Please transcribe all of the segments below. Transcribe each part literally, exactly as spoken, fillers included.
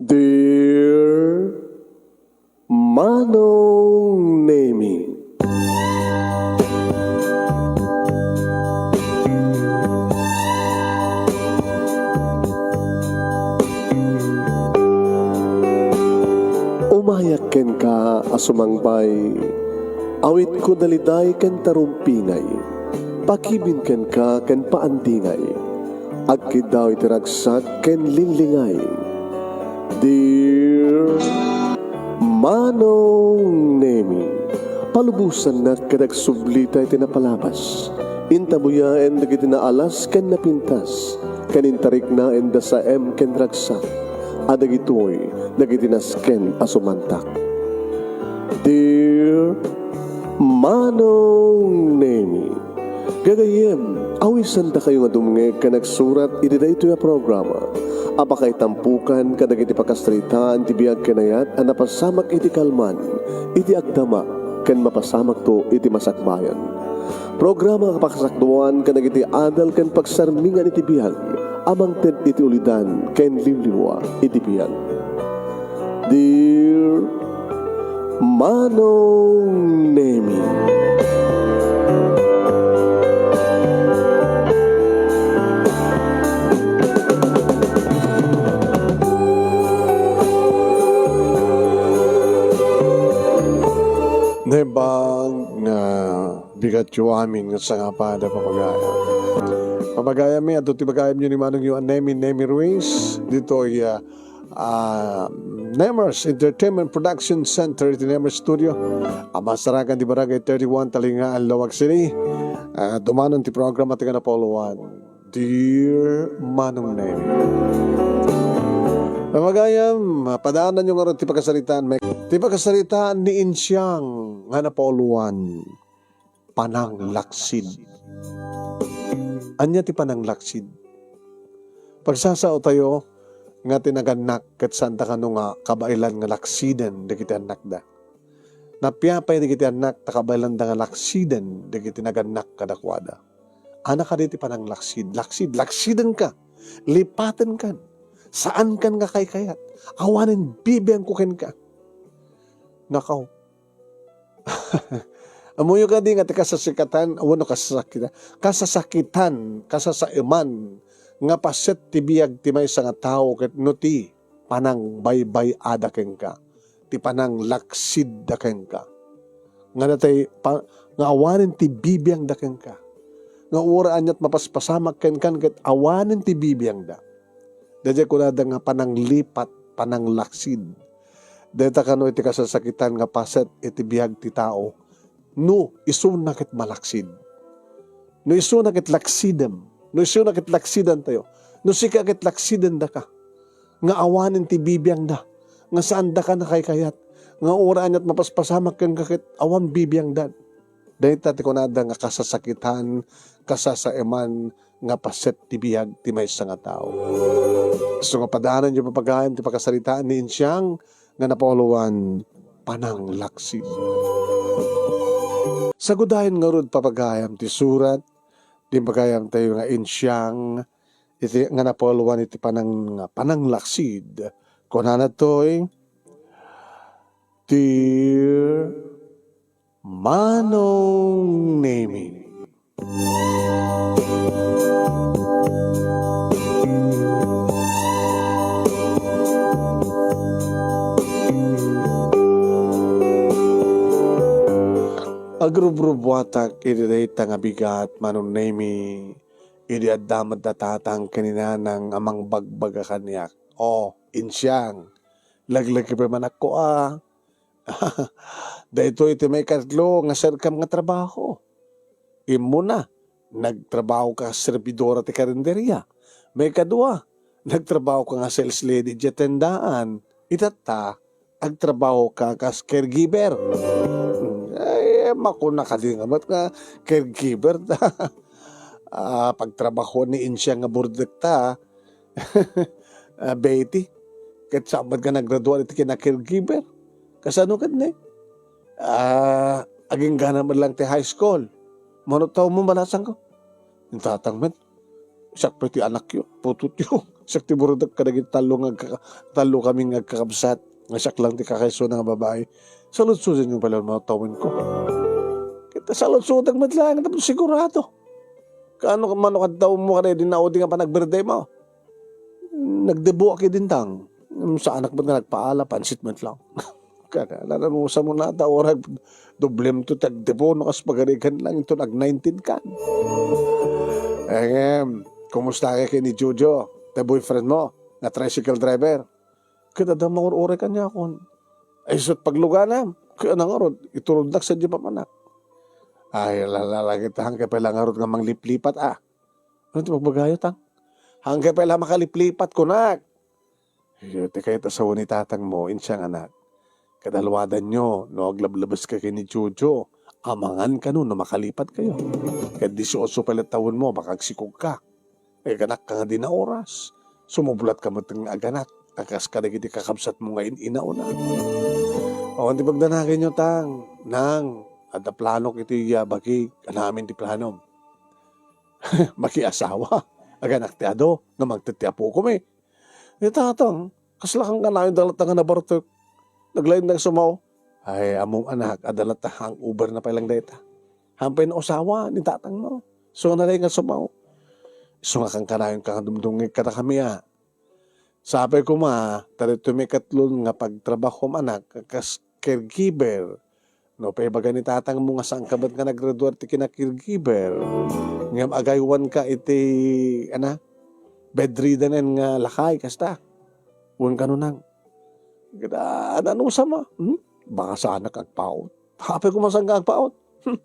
Dear Manong Nemi. Umayak kenka a sumangbay, awitko daliday ken tarumpingay, pakibin kenka ken paandingay, agkiddaw iti ragsak ken linglingay. Dear Manong Nemi, palubosannak ket agsublita iti napalabas. Intabuyaen dagiti naalas ken napintas, ken intariknaen da saem ken ragsak, a dagitoy dagiti nasken a sumantak. Dear Manong Nemi, gagayyem, awisandakayo nga dumngeg ken agsurat iti daytoy a programa a pakaitampokan kadagiti pakasaritaan ti biag ken ayat a napasamak iti kalman, iti agdama, ken mapasamakto iti masakbayan. Programa a pakasakduan kadagiti adal ken pagsarmingan iti biag a mangted iti ulidan ken liwliwa iti biag. Dear Manong Nemi. Naimbag nga bigatyo amin nga sangapada, papagayam. Papagayam mi, adto ti bagayamyo ni Manongyo a Nemi, Nemi Ruiz, ditoy, ah, ah, Nemers Entertainment Production Center iti Nemers Studio. A masarakan ti Barangay thirty-one, Talingaan, Laoag City. Ah, dumanon ti programa ti nga napauluan, Dear Manong Nemi. Papagayam, padaananyo ngarud ti pakasaritaan, may, ti pakasaritaan ni Insiang nga napauluan, pananglaksid. Ania ti pananglaksid? Pagsasaotayo nga ti nagannak ket saan ta kano nga kabaelan nga laksiden dagiti annakda. Nappiapay dagiti annak ta kabaelanda nga laksiden dagiti nagannak kadakuada. Ania kadi ti pananglaksid? Laksid, laksidenka. Lipatenkan. Saankan nga kaykayat. Awanen bibiangko kenka. Nakaw. Ammoyo kadi nga ti kasasakatan, wenno kasasakitan, kasasakitan, kasasaeman nga paset ti biag ti maysa nga tao ket no ti panangbaybay-ada kenka, ti pananglaksidda kenka. Nga natay pa-, nga awanen ti bibiangda kenka. Nga uray aniat mapaspasamak kenka ket awanen ti bibiangda. Daydiay kunada nga pananglipat, pananglaksid. Dayta kano iti kasasakitan nga paset iti biag ti tao. No isuna ket malaksid. No isuna ket laksidem. No isuna ket laksidantayo. No sika ket laksidendaka. Nga awanen ti bibiangda. Nga saandaka nakaykayat. Nga uray aniat mapaspasamak kenka ket awan bibiangdan. Dayta ti kunada nga kasasakitan, kasasaeman, nga paset ti biag ti maysa nga tao. Isu nga padaananyo, papagayam, ti pakasaritaan ni Insiang nga napauluan, pananglaksid. Sagudayen ngarud, papagayam, ti surat ti imbagayamtayo nga Insiang iti, nga napauluan iti panang-, pananglaksid. Kunana toy, Dear Manong Nemi. Agrubrubuatak iti dayta nga bigat, Manong Nemi, idi adda met da tatang ken inanang a mangbagbaga kaniak. O, Insiang, laglagipen manakko a. Daytoy ti maikatlo nga serkam nga trabaho. Immuna, nagtrabahoka a servidora ti karinderia. Maikadua, nagtrabahoka nga sales lady idiay tendaan. Itatta, agtrabahoka kas caregiver. Ay, makuna kadi nga met nga caregiver ta. Ah, pagtrabaho ni Insiang nga burdek ta. Ah, Betty, ket saan met nga naggraduar iti kina-caregiver. Kasano ket ne? Ah, aginggana met lang ti high school. Mano taw mo, balasangko? Ni tatang met, siak pay ti anakyo, putotyo. Siak ti burudek kadagiti tallo nga agkaka-, tallo kami nga agkakabsat, nga siak lang ti kakaisuna nga babai. Saludsodenyo pay la no tawenko. Ket saludsodak met laeng tapno sigurado. Kaano man no kadtawenmo kadagidi naudi nga panagbirdaymo? Nagdebuak idi, Tang. Saanak met nga nagpaala, pansit met lang. Kada, nanusam mo nata, uray doblem to ti agdebu, no kas pagarigan lang, inton ag nineteen kan. Ngem, kumusta ka ken ni Jojo, ti boyfriend mo, nga tricycle driver? Ket adda mangur-uray kaniakon. Ay, isu't pagluganam. Kaya na ngarud, iturodnak sadiay papanak. Ay, lalala, kita, haanka pay la ngarud nga mangliplipat, a. Ano ti pagbagayo, Tang? Haanka pay la makaliplipat, kunak. Iyo, ti kayat a sao ni tatangmo, insiang, anak. Kadaluadanyo, no aglablabeska ken ni Jojo, amangan kano no makalipat kayo. Ket disiotso pay la tawenmo, baka agsikogka. Ay, kanak ka nga di na oras. Sumublat ka met nga aganak, a kas kadagiti kakabsatmo nga in-inauna. Awan ti pagdanaganyo, Tang, Nang, adda planok iti, ah, bagi, anamin ti planom. Makiasawa. Aganak ti adu, nga mangted ti apokom, eh. Ni tatang, kasla kan kanayon dalata nga nabartek. Naglain nga sumaw. Ay, ammom, anak, adda latta hangover na pay lang dayta. Haanpay nausawa ni tatangmo. So, nalay nga sumaw. Isu nga kankanayon ka nga dumdumngeg kadakami, a. Sapay koma, ta ditoy maikatlo nga pagtrabahom, anak, kas caregiver. No, paibaga ni tatangmo nga saanka met nga naggraduar ti kina-caregiver. Ngem agaywanka iti, ana, bedridden nga lakay, kasta. Wen kano, Nang. Kada, ano, ano, sama? Hmm? Baka saanak agpaut. Apay koma saanka agpaut? Hmm.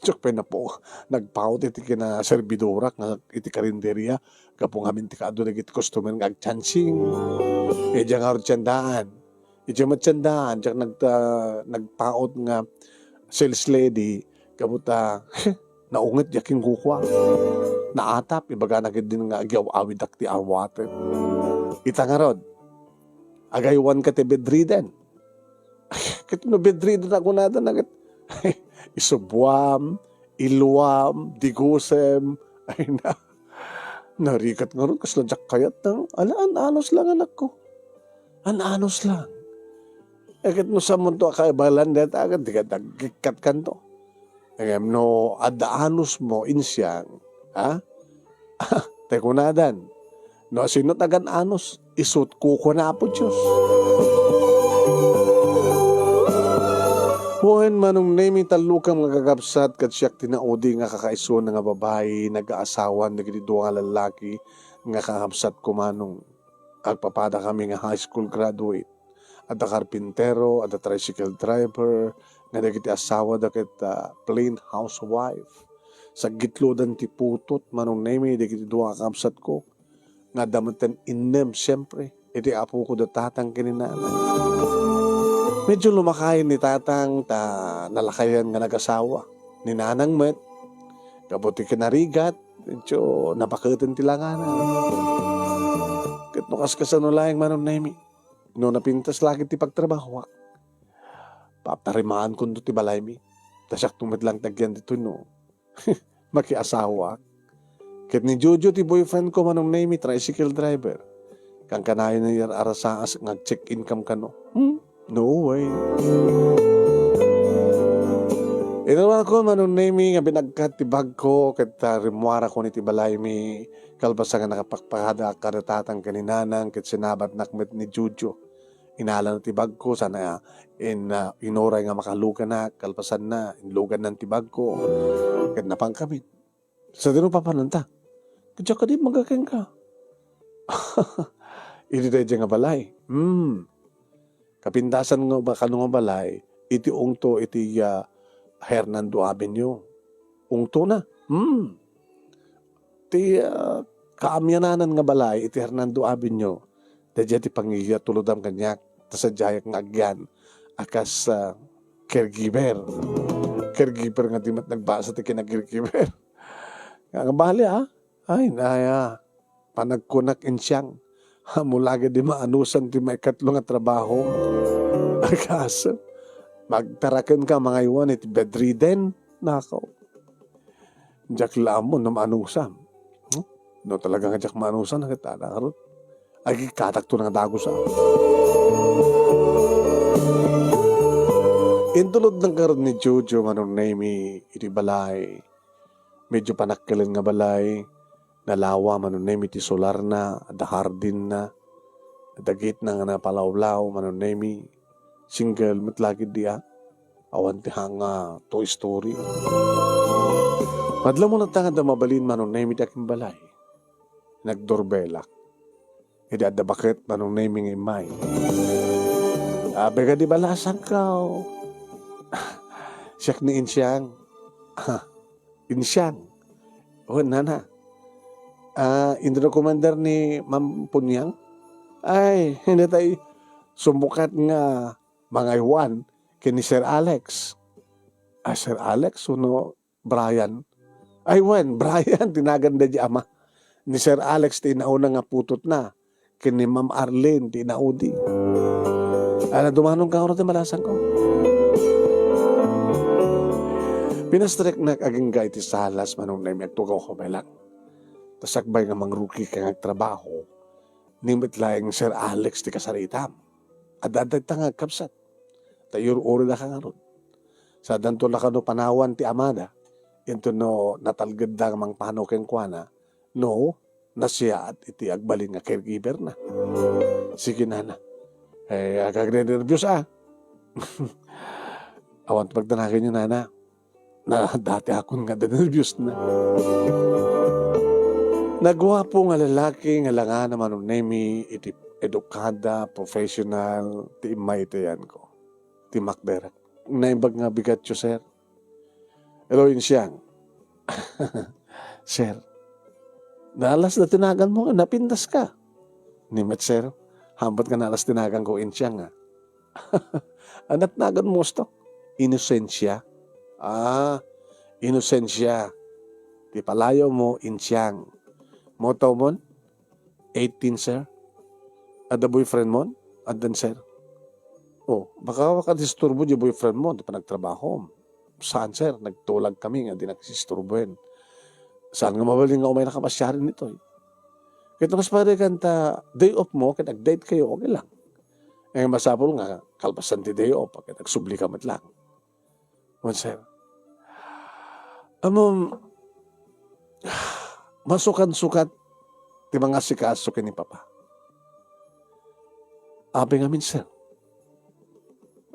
Diak pay napo-, nagpaut iti kinaserbidorak nga iti karinderia. Gapu ngamin ti kaadu dagiti customer nga agchancing. Idiay ngarud ti sandaan. Idiay met ti sandaan, diak nag-, ah, nagpaut nga sales lady. Gapu ta, naunget diak ken kukua. Naatap, ibagana ketdin nga agyaw-awidak ti awaten. Ita ngarud, agaywanka ti bedridden. Ket no bedridden a kunada na ket, isubuam, iluam, digusem, ay na. Narigat ngarud, kasla diak kayat na. Ala, an-anos lang, anakko. An-anos lang. Eh, ket no samonto a kaibalan dayta, ket di ka daggikkat kanto. Ngem no adda anusmo, insiang, ha? Tay kunadan, no asino tagan anus, isut kuko na Apo Dios. Wen, Manong Nemi, tallo kam nga kakabsat, ket siak ti naudi nga kakaisuna nga babai, nagaasawan dagiti dua nga lallaki nga kakabsatko, Manong. Agpapada kami nga high school graduate. Adda karpintero, adda tricycle driver, nga dagiti asawada ket, ah, plain housewife. Saggitlodan ti putot, Manong Nemi, dagiti dua a kabsatko. Nga adda metten innem, siempre, iti apoko da tatang ken ni nanang. Medyo lumakayen ni tatang ta nalakayan nga nagasawa. Ni nanang met, gapu ti kinarigat, medyo napaketen ti langana. Ket no kaskasano laeng, Manong Nemi, no napintas la ket ti pagtrabahoak, paparimaankonto ti balaymi. Ta siakto met lang ti agyan ditoy no makiasawaak. Ket ni Jojo ti boyfriend ko, Manong Nemi, tricycle driver. Kankanayon nga ar-arasaas nga ag-check-in kam kano. Hmm? No way. Inawako, Manong Nemi, nga binagkat ti bagko, ket, ah, rimmuarakon iti balaymi, kalpasan nga nakapakpakada kada tatang ken ni nanang, ket sinabatnak met ni Jojo. Inalana ti bagko, sana in-, ah, inuray nga makaluganak, kalpasanna, inlugannan ti bagko. Ket napankami. Sadino papananta? Kadiak kadi, maga kenka. Idi daydiay nga balay. Hmm. Kapintasan nga ba kano nga balay, iti ungto iti, ah, Hernando Avenue. Ungto na. Hmm. Ti, ah, kaamyananan nga balay iti Hernando Avenue. Daydiay ti pangigatulodam kaniak, ta sadiayak nga agyan a kas, ah, caregiver. Caregiver nga di met nagbasa ti kinacaregiver. Nga, nga bali, ah. Ay, naya. Panagkunak insiang. Ammom la gaydi maanusan ti maikatlo nga trabaho. Agasem. Magtaraken ka, mangaywan iti bedridden. Nakaw. Diak la ammo no maanusam. Hmm? No talaga nga diak maanusan, nakita na ngarud. Agikkatakto nga dagus, a. Intulod ngarud ni Jojo, Manong Nemi, iti balay. Medyo panakkelen nga balay. Nalawa, Manong Nemi, ti solarna, adda hardinna, adda gitna nga napalawlaw, Manong Nemi. Single met la ketdi, a. Awan ti hanga two story. Madla mo latta nga adda mabalin, Manong Nemi, ti akimbalay. Nagdorbelak. Idi adda baket, Manong Nemi nga immay. Abe kadi balasangko. Siak ni Insiang. Ah, Insiang. Wen, nana. Ah, inno commander ni Ma'am Punyang? Ay, hindi tayo sumukat nga mangaywan ken ni Sir Alex. Ah, Sir Alex, wenno Brian? Ay, wen, Brian, ti nagan daydi ama. Ni Sir Alex ti inauna nga putotna ken ni Ma'am Arlene ti inaudi. Ala, dumanon ka, oro ti balasangko. Pinastreknak agingga iti salas, Manong Nemi, agtugaw ko met lang. Ta sakbay nga mangrukika nga agtrabaho, ni met laeng Sir Alex ti kasaritam. Adda dayta nga agkabsat. Ta iyur-uridaka ngarud. Saadanto la kano panawan ti amada, inton no natalgedda nga mangpanaw kenkuana, no nasiaat iti agbalin nga caregiver na. Sige, nana. Ay, agagnenerbios, a. Awan ti pagdanaganyo, nana. Na dati akon nga nerbios na. Naguapo nga lalaki nga langana, Manong Nemi, iti edukada, professional, ti immay iti ayanko. Ti makderek. Naimbag nga bigatyo, sir. Hello, Insiang. Sir, nalas na ti naganmo nga napindaska. Ni met, sir, hambat nga nalas ti naganko, Insiang, a. Anat naganmo, stok? Inosensia. Ah, Inosensia. Ti palayawmo, Insiang. Motawmon? Eighteen, sir. Adda boyfriendmon? Addan, sir. Oh, baka makadisturbo di boyfriendmo, di panagtrabahom. Saan, sir? Nagtulag kami nga di nakasisturbuen. Saan nga mabalin nga umay nakapasiarin ditoy? Ket mas pare kanta, day off mo, ket ag-date kayo, okay lang. Eh, masapul nga, kalpasan ti day off, ket agsubli ka met lang. Wen, sir. Ammom, masukan-sukat ti mangasikaso ken ni Papa. Apay ngamin, sir?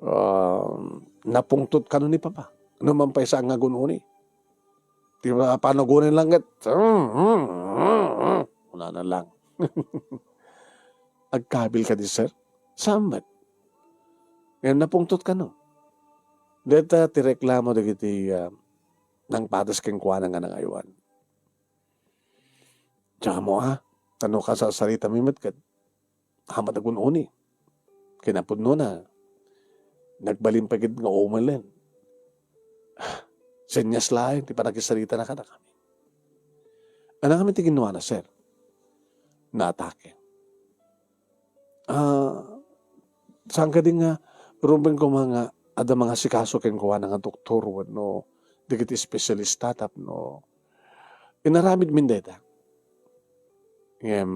Ah, napungtot kano ni Papa? No man pay saan nga gun-oni? Ti ma-, panagunan lang ket, kunana lang. Agkabil kadi, sir? Saan met? Ngem napungtot kano? Deta ti reklamo dagiti, ah, nangpadas kenkuana nga nangaywan. Diak ammo, a, ta no kasasarita mi met ket, amat a gun-oni. Kinapudnona, nagbalin pay ket nga umelen. Senyas laeng ti panakisaritana kadakami. Ania ngamin ti kinunana, sir? Naatake. Ah, saan kadi nga rumbeng koma nga adda mangasikaso kenkuana nga doktor wenno dagiti espesyalista tapno inaramidmin dayta? Ngem,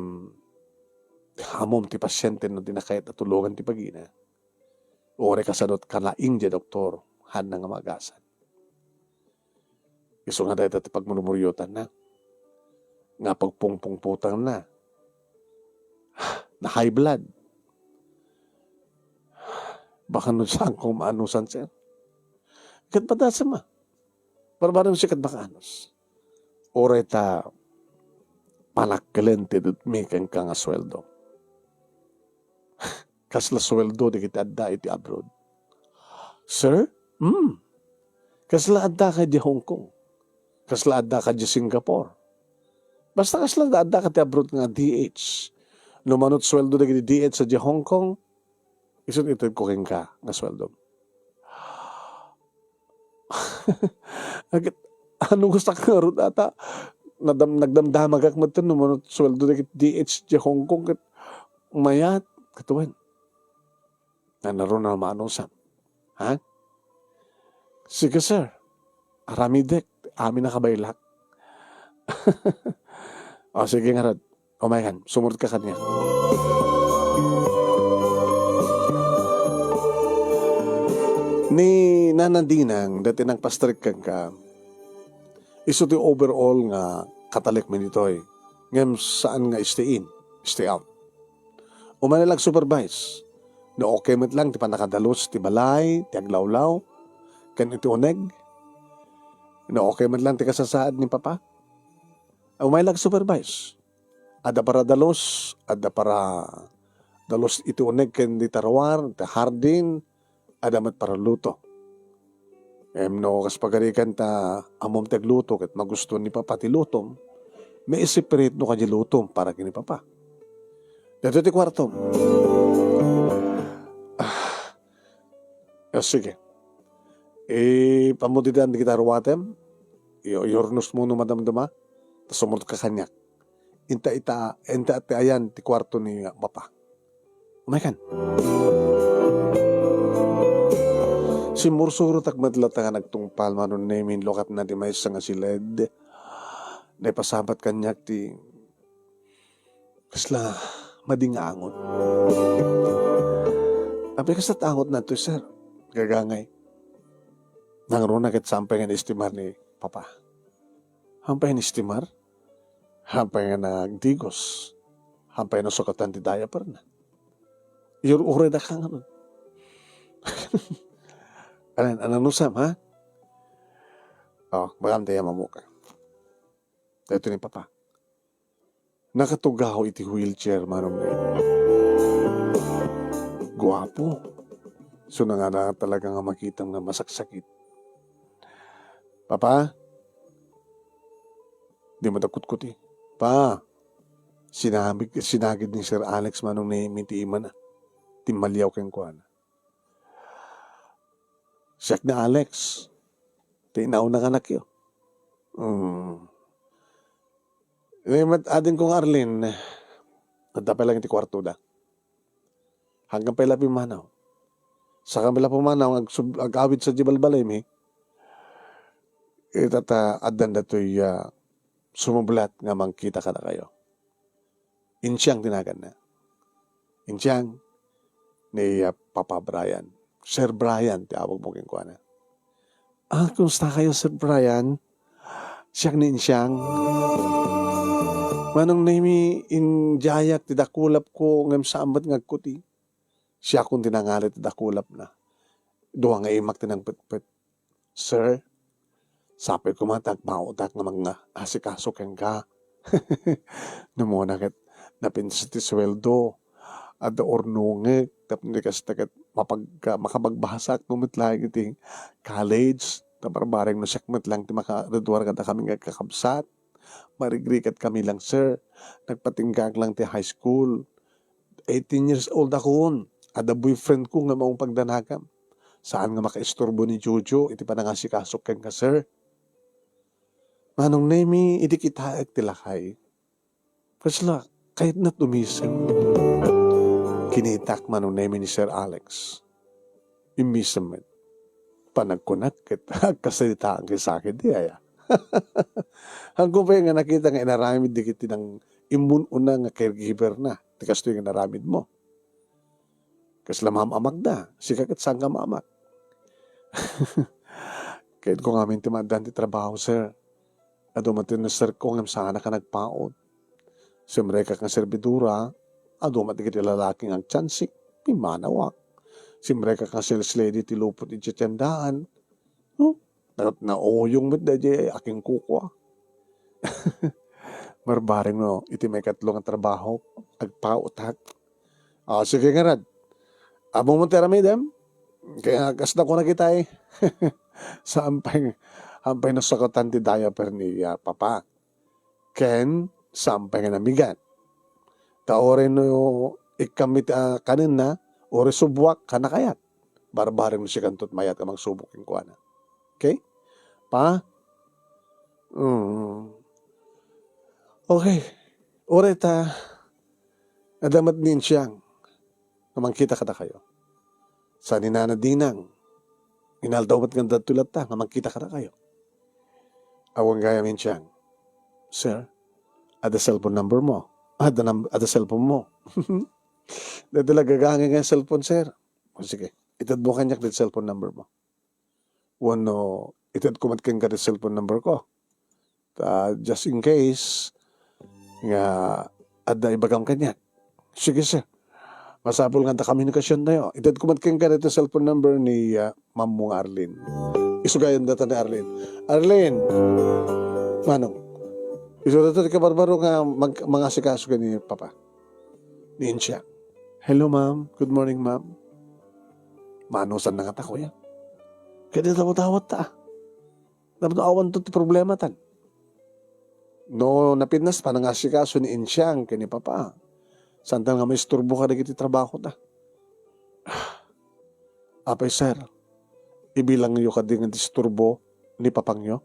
ammom ti pasiente no dina kayat a tulongan ti bagina. Uray kasano ti kalaing diay doktor, haanna nga maagasan. Isu nga dayta ti pagmurmuriotanna, nga pagpungpungputangna. Na-high blood. Baka no saan ko maanusan, sir? Ket padasem, a. Barbarem, sika ket baka anus. Uray ta panakkelen ti dutmi kenka nga sueldo. Kasla sueldo dagiti adda iti abroad? Sir? Hmm. Kasla adda ka idiay Hong Kong? Kasla adda ka idiay Singapore? Basta kasla adda ka ti abroad nga D H. No manut sueldo dagiti D H sa idiay Hong Kong, isu ti itedko kenka nga sueldo. Agit, ano gusto ka ngarud ata? Nadam-, nagdamdamagak met no manut sueldo dagiti D H idiay Hong Kong ket mayat, ket wen. Nanaro na maanusam. Ha? Sige, sir. Aramidek. Amin a kabaylak. O, sige ngarud. Umaykan, sumurot ka kaniak. Ni Nana Dinang, dati nagpastrek kenka, isu ti overall nga Catholic mi ditoy. Ngem saan nga stay in, stay out. Umay la ag-supervise. No okay met lang ti pannakadalus ti balay, ti aglawlaw, ken iti uneg. No okay met lang ti kasasaad ni Papa. Umay la ag-supervise. Adda para dalus, adda para dalus iti uneg ken di taruar, ti hardin, adda met para luto. Em, no kas pagarikan ta ammom ti agluto ket magusto ni Papa ti lutom, maisipirito kadi lutom para ken ni Papa. Dito ti kuartom. Ah, ah, sige. Ipamudidan di kita ruatem. Iyo, iurnos mo no madamdama. Ta sumurot ka kaniak. Inta ita, inta ti ayan ti kuarto ni Papa. Umaykan. Simmursurotak met latta nga nagtungpal, Manong Nemi, inlukatna ti maysa nga siled. Naipasabat kaniak ti kasla madi nga angot. Apay, kasla angotna toy, sir? Gagangay. Nangruna ket saan pay nga naestimar ni Papa. Saan pay nga naestimar? Saan pay nga nagdigos? Saan pay nga nasukatan ti diaperna? Iyur-uray da ka ngarud. Anan, anan usam, ha? Oh, bakam tayo mamuka. Daytoy ni Papa. Nakatugaw iti wheelchair, Manong Nemi. Guapo. So, nangala talaga nga makitam nga masaksakit. Papa, di mo da kutkuti. Pa, sinamig, sinagid ni Sir Alex, Manong Nemi, ti imana. Timmaliaw kenkuana. Siak ni Alex. Ti inauna nga anakyo. Mm. Ni met adingko nga Arlene, adda pay lang iti kuartoda. Hanggang pay la pimmanaw. Saka pay la pumanaw, agsub-, ag-awid sa di balbalaymi. Ita ta, addan datoy, ah, sumublat nga mangkita kadakayo. Insiang ti naganna. Insiang ni, ah, Papa Brian. Sir Brian ti awag mo kenkuana. Ah, kumusta kayo, Sir Brian? Siak ni Insiang. Manong Nemi, indiayak ti dakulap ko, ngem saan met nga agkuti. Siakon ti nangalit ti dakulapna. Dua nga imak ti nangpetpet. Sir, sapay koma ta agpaotak nga mangasikaso kenka. Namuna ket napinsa ti sueldo. Adda urnongek, tapno di kasta ket mapagka-, makapagbasak no met laeng iti college. Ta barbareng no siak met lang ti makareduar kadakami nga kakabsat. Marigrigat kami lang, sir. Nagpatinggaak lang ti high school. Eighteen years old akon. Adda boyfriend ko nga maong pagdanagam. Saan nga makaisturbo ni Jojo iti panangasikasok kenka, sir? Manong Nemi, idi kitaek ti lakay, kasla, kayatna tumisem. Kinitak, Manong Nemi, ni Sir Alex. Immisem met. Panagkunak ket agkasaritaanki sakit di aya. Haanko pay nga nakita nga inaramid dagiti nang-immun-una nga caregiver na. Ti kastoy nga inaramid mo. Kasla maam-amak da. Sika ket saan ka maamak. Kayatko ngamin ti maaddaan ti trabaho, sir. Adu met ti naserko ngem saanak a nagpaut. Simrekak nga servidora, adu met dagiti lalaki nga agtiansik, pimmanawak. Simrekak nga sales lady ti lupot iti tiendaan. No? Na-, nauyong met daydiay a kingkukua. Barbareng no, iti maikatlo nga trabaho, agpautak. Ah, sige ngarud. Ammom ti aramidem? Kaya kasla ko nakita eh. Saan pay, saan pay nasakatan ti diaper ni, ah, Papa. Ken saan pay nga namigat. Ta uray no ikkan met, ah, kanenna, uray subuak, kanak kayat. Barbareng no sikanto ti mayat a mangsubok kenkuana. Okay? Pa? Mm. Okay. Uray ta, adda met ni Insiang nga mangkita kadakayo. Sa ni Nana Dinang, inaldaw met nga adda latta nga mangkita kadakayo. Awan gayam, Insiang. Sir, adda cellphone number mo? Adda nam-, adda cellphone mo. Dati la gagangay nga cellphone, sir. O, sige. Itedmo kaniak dayta cellphone number mo. Wenno, itedko met kenka dayta cellphone number ko. Ta, just in case nga adda ibagam kaniak. Sige, sir. Masapul nga adda komunikasiontayo. Itedko met kenka dayta cellphone number ni, ah, Ma'am mo nga Arlene. Isugayon data ni Arlene. Arlene! Manong, isu data ti kabarbaro nga mag-, mangasikaso ken ni Papa. Ni Insiang. "Hello, ma'am. Good morning, ma'am." Manusan na nga ta, kuya. Kaya di tawat-tawat ta. Tapno awan to ti problema tan. No napintas panangasikaso ni Insiang ken ni Papa, saan ta nga maisturbo kadagiti trabaho ta. Apay, sir, ibilangyo kadi nga disturbo ni papangyo?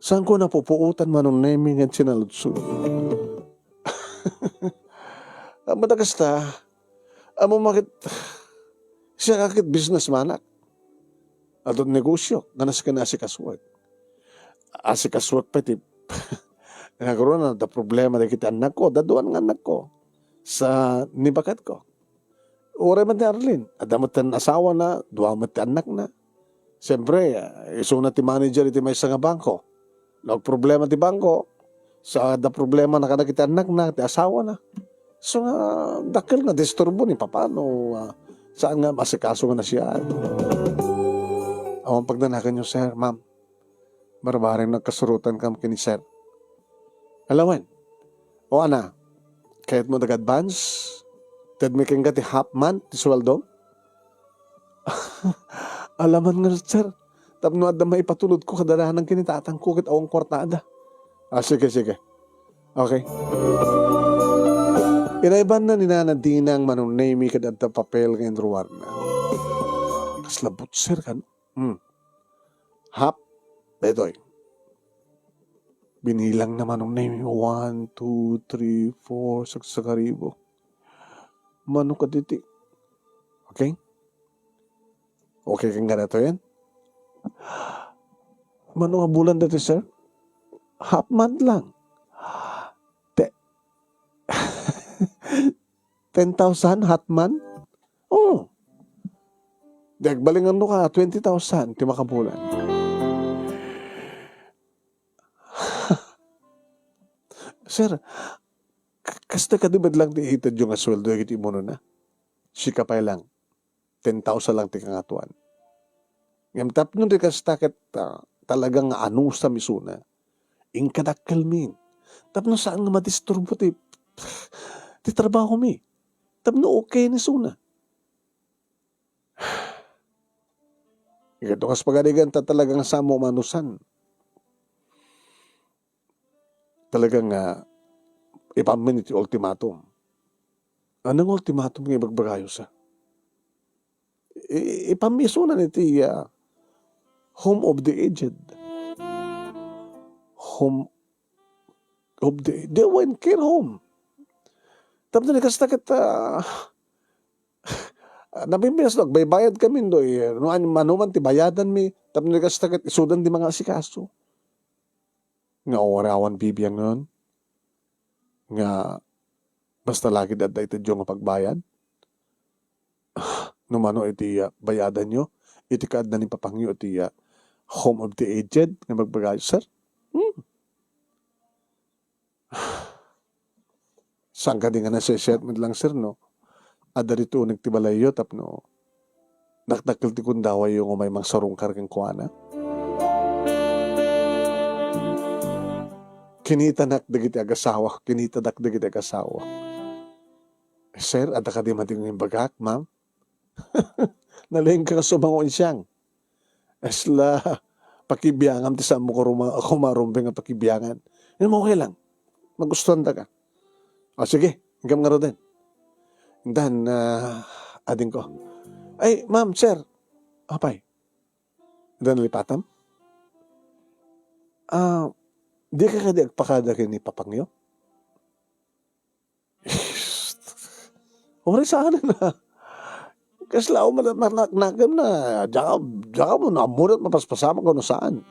Saanko napupuotan, Manong Nemi, nga sinaludsod. Ammom ta kasta, ammom ket, siak ket businessman-ak. Adda negosio nga naskanasikasuak. Asikasuak pay ti, naguruna, adda problema dagiti annakko, adda dua nga annakko sa nibakatko. Uray met ni Arlene, adda met ti asawana, dua met ti annakna. Siyempre, ah, isuna ti manager iti maysa nga bangko. Nagproblema ti bangko, sa adda problema na kadagiti annakna, ti asawana. So nga, dakkel nga disturbo ni Papa no, ah, saan nga masikaso nga na siya. Awan pagnanaganyo, sir, ma'am. Barbareng nagkasurotankam ken ni sir. Alawen. O ana, kayatmo dag-advance? Tedmi kenka ti half month ti sueldo? Alaman nga, sir. Tapno adda maipatulodko kada danag ken ni tatangko ket awan kuartada. Ah, sige, sige. Okay. Inaybanna ni Nana Dinang Manong Nemi ket adda papel nga inruarna. Kasla butser kano? Hmm. Hap. Daytoy. Binilang na Manong Nemi. One, two, three, four, sagsagaribo. Mano kaditi? Okay? Okay kang ganito yan? Mano nga bulan dati, sir? Half month lang. Te-, ten thousand half month? Oh. Di agbalingan no ka, twenty thousand ti makabulan. Sir, k-, kasta kadi met lang ti itedyo nga sueldo dagiti imunona? Sika pay lang, ten thousand lang ti kangatoan. Ngem tapno di kasta ket, ah, talaga nga anusam isuna, inkadakkelmin. Tapno saan nga madisturbo ti, ti trabahomi. Tapno okay ni isuna. Ket no kas pagarigan ta talaga nga saan mo manusan. Talaga nga, ipammin iti ultimatum. Anong ultimatum nga ibagbagayo sa? I-, ipammi isunan iti, ah, Home of the Aged. Home of the, they were in care home. Tapno di kasta ket, ah, nabimbias no, agbaybayad kami, no, eh, no, an-, manuman ti bayadanmi, tapno di kasta ket isudan ti mangasikaso. Nga uray awan bibiangen, nga basta lagid adda itedyo nga pagbayad. No mano iti, ah, bayadanyo, iti kaadda ni papangyo iti, ah, Home of the Aged nga bagbagayo, sir? Hmm. Saan kadi nga naseset met lang, sir, no? Adda ditoy uneg ti balayyo tapno dakdakkel ti gundawayyo nga umay mangsarungkar kenkuana. Kinitanak dagiti agasawak, kinitadak dagiti agasawak. Sir, adda kadi madi nga imbagak, ma'am? Nalengka nga sumango, Insiang. Asla, pakibiangam ti saanmo ko ruma-, kumarumbeng nga pakibiangan. Ngem okay lang. Magustuhan ta ka. O, sige, inggam ngaruden. Dan, ah, adingko. Ay, ma'am, sir. Apay. Dan nalipatam? Ah, di ka kadi agpakada ken ni papangyo? Uray saan na. Kasla, o, ma-, ma-, ma-, nagem na, diak, diak mo, namulat, mapaspasamak, kano saan.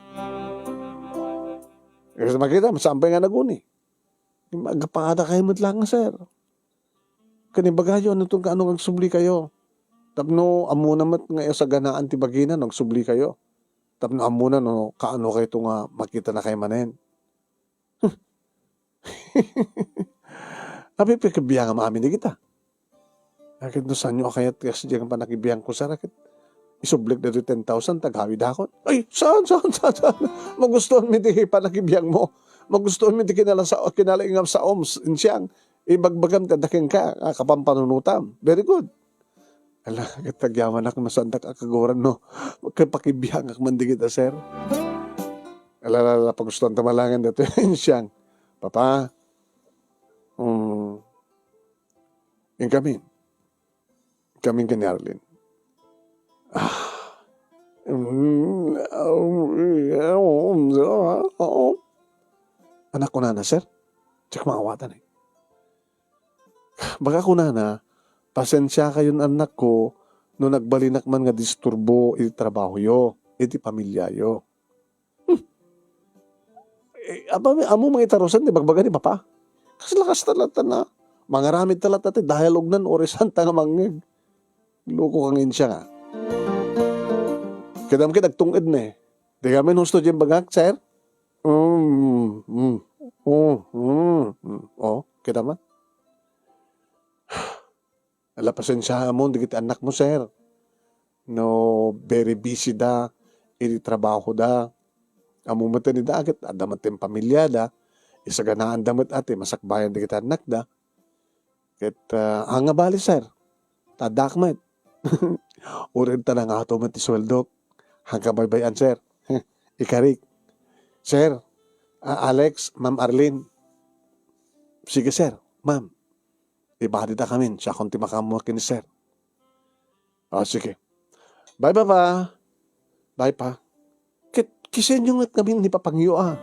Kasi makita, masampay nga naguni. Agpakada kayo met laeng, sir. Ken ibagayo, ano ton kaano nga agsublikayo. Tapno ammona met nga saganaan ti bagina no agsublikayo. Tapno ammona no kaano kayto nga makitanakayo manen. Apay, pakibiangam amin dagita. Ket no saanyo a kayat, kas diay nga pannakibiangko, sir, ket isublik daytoy ten thousand, tagawidakon. Ay, saan, saan, saan, saan? Magustuanmi ti pannakibiangmo. Magustuanmi ti kinalasa-, kinalaingam sa oms, insiang. Ibagbagam ti adda kenka, a, kapampanunotam. Very good. Ala, ket agyamanak no saandak a kaguran no. Ket pakibiangak man dagita, sir. Ala, ala, ala, pagustuanta malaengen daytoy, insiang. Papa, mm, inkamin. Inkamin ken ni Arlene. Ah. Mm, anak, kunana, sir. Check maawatan, eh. Baga kunana, "Pasensiakayon, annakko, no nagbalinak man nga disturbo iti trabahoyo, iti pamiliayo." Hmm. Eh, apa, ammo mangitarusan ti bagbaga ni Papa? Kasla kasta latta na. Mangaramid ta latta ti dialogue nan, uray saan ta nga mangngeg. Loko ka nga insiang. Kidam ket agtung-ed ne. Di kami husto diay bagak, sir? Mm, mm, mm, mm, mm. Oh, kita man. Ala, pasensiaam dagiti annakmo, sir. No, very busy da iti trabahoda. Ammo met ni daket, adda met ti pamiliada, isaganaanda met a ti masakbayan dagiti annakda. Ket, ah, anga bali, sir. Ta addak met. Uray ta nangato met ti sueldok. Haan ka baybay-an, sir. Ikarik. Sir, ah, Alex, Ma'am Arlene. Sige, sir. Ma'am, ibadidakamin, siakon ti makaammo ken ni sir. Ah, sige. Bye, Papa. Bye, Pa. Ket, kisenyo ngarud ngamin ni Papangyo, a.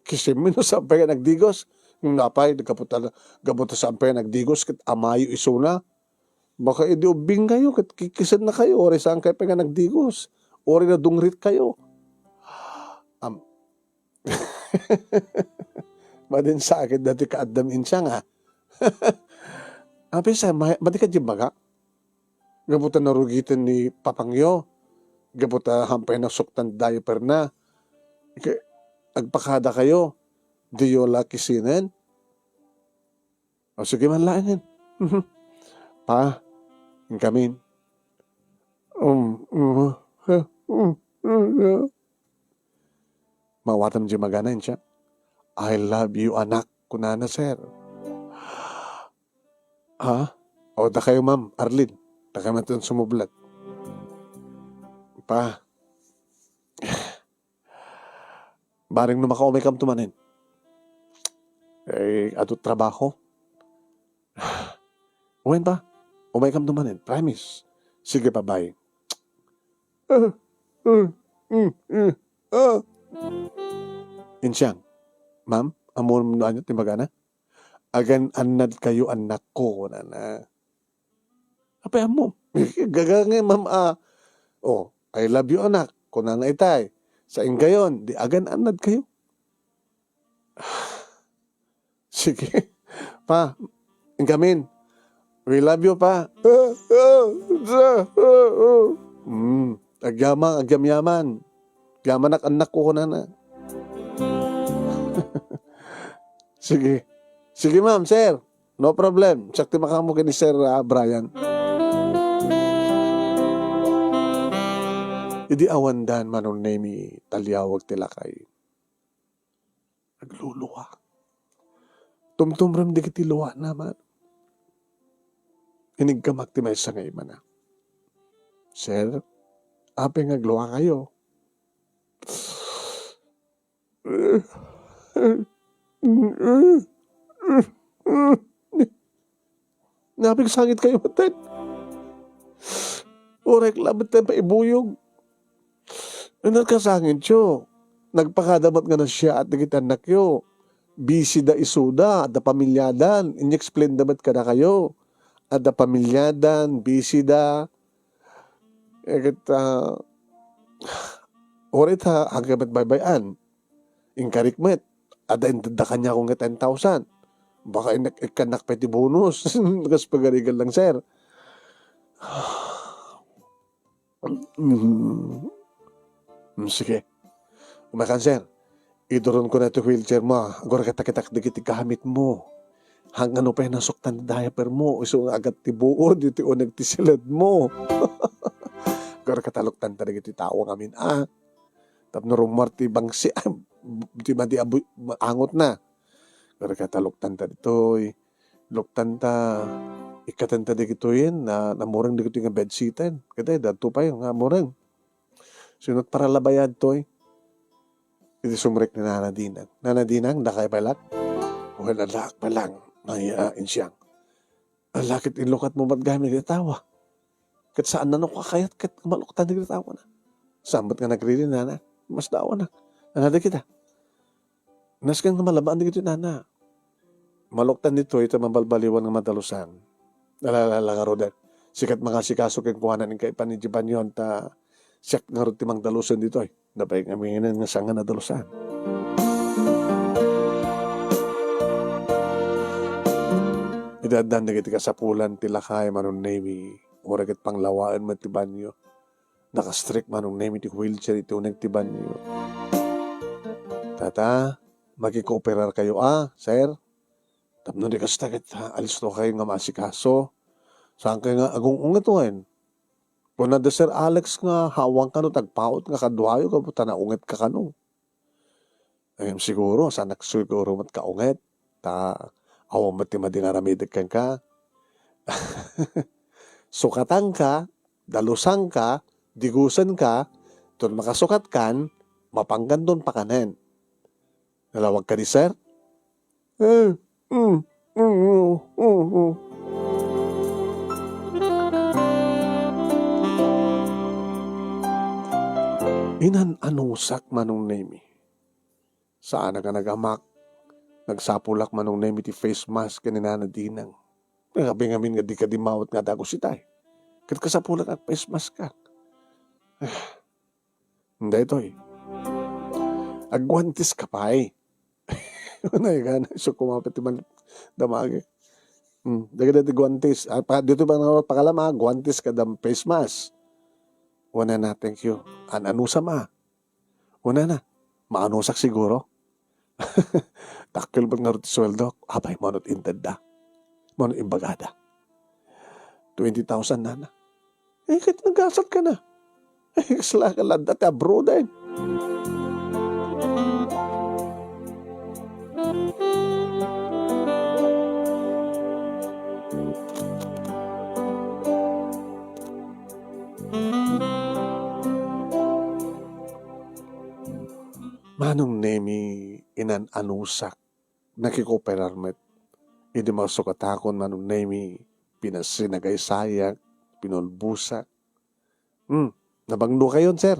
Kisemmi no saan pay nga nagdigos. Ngem apay, gapu ta, gapu ta saan pay nga nagdigos, ket amayo isuna. Baka idi ubbingkayo, ket kikisennakayo, uray saan kayo pay nga nagdigos. Uray nadungritkayo. Am-, Madinsakit daytoy kaaddam, insiang, a. Apay, sir, ma-, madi ka diay baga? Gapu ta narugiten ni Papangyo. Gapu ta haan pay nasuktan diaperna. Ke-, agpakadakayo. Diyo la kisenen? O, sige man laengen. Pa, inkamin. Um, um, um, um, um. Maawatam diay magana, insiang. "I love you, anak," kunana, sir. Ha? O, dakayo, Ma'am Arlene. Dakayo man ti sumublat. Pa. Bareng no makaumay kamto manen. Eh, adu trabaho. Wen, Pa. Umay kamto manen. Promise. Sige, Pa, bye. Ah, ah, mm, mm, ah. Insiang, "Ma'am, ammom no ania ti magana?" "Agan-annadkayo, annakko," kunana. Apay ammo? Gaga nga, ma'am, a, oh, "I love you, anak," kunana itay. Sa inggayon, di agan-annadkayo. Sige. Pa, inkamin. "We love you, Pa." Hmm, agyamang, agyamyaman. "Agyamanak, annakko," kunana. Sige. Sige, ma'am, sir. No problem. Siak ti makaammo ken ni Sir, ah, Brian. Idi awan dan, Manong Nemy, taliawag ti lakay. Nagluluha. Tumtumrem dagiti luhana, man. Iniggamak ti maysa nga imana. "Sir, apay nga agluhakayo?" "Napigsangitkayo metten. Uray laeng met ti maibuyog. Nagkasangityo. Nagpakada met nga nasiaat dagiti annakyo. Busy da isuda, adda pamiliadan. In-explain da met kadakayo. Adda pamiliadan, busy da." Eh, ket, ah, uray ta, agay met baybay-an. Inkarik met. Adda intedda kaniak nga ten thousand. Baka innek-, ikkannak pay ti bonus. Kas pagarigan lang, sir. Mm. Mm, sige. Kumakan, sir. Iduron ko na ti wheelchair mo. Aguragatakitak dagiti gamit mo. Hangano pay nasuktan ti diaper mo. Isu nga agat ti buod, iti uneg ti siled mo. Aguragataluktanta dagiti tao ngamin, a. Tapno rummuar ti bangsi, ay, ti madi a bu-, ma-, angot na. Aguragataluktanta ditoy. Luktanta, ikkatanta dagitoyen, na, namureng dagitoy nga bedsheeten. Kada, dadto pay nga mureng. Sinot para labayad toy? Iti sumrek ni Nana Dinang. "Nana Dinang, dakay pay lak?" "Well, alak pay lang, may, ah, insyang. Alakit ilukat mo met gayam iti tawa. Ket saan na no kakayat ket maluktan dagiti tawana. Saan met nga nagriri, nana? Mas dawana. Anada kita?" Nasken nga malabaan dagitoy, nana. Maluktan ditoy ta mabalbaliwan nga madalusan. Ala, ala, ala, ngaruden. Sikat mangasikaso kenkuana, inka ipan idiay banyon ta siak ngarud ti mangdalusen ditoy. Napay nga minginen nga saan nga nadalusan. Iti addan dagiti kasapulan ti lakay, Manong Nemi, uray ket panglawaen met ti banyo. Nakastrek Manong Nemi ti wheelchair iti uneg ti banyo. "Tata, makikooperarkayo a, sir? Tapno di kasta ket, ha, alistokayo nga maasikaso. Saankayo nga agung-unget wen? Kuna da Sir Alex nga hawangka no tagpaut nga kaduayo gapu ta naungetka kano." Ngem siguro, saanak siguro met kaunget, ta awan met ti madi nga aramidek kenka. Sukatanka, dalusanka, digusenka, ton makasukatkan, mapangganton pakanen. Nalawag kadi, sir? Eh, mm, mm, mm, mm. Inan-anusak Manong Nemi. Saanak a nagamak. Nagsapulak Manong Nemi ti face mask ken ni Nana Dinang. Nagabingamin nga di ka dimawat nga dagus itay. Ket kasapulak a face mask ka. Daytoy. Agguantes ka pay. Unay ka na, isu kumapit ti man-, damagi. Hmm, dagiti guantes. Ah, pa, dito pa nga pakalama, guantes kada face mask. Wala na, thank you. An-, anusam a. Wala na. Maanusak siguro. Dakkel met ngarud ti sueldok. Abay, mano ti intedda? Mano imbagada? Twenty thousand, nana. Eh, ket nagasat ka na. Eh, kasla ka ladda ti abroad, eh. Manong Nemi, inan-anusak, nakikooperar met. Idi masukatakon, Manong Nemi, pinasinagaysayak, pinulbosak. Hmm, nabanglo kayon, sir.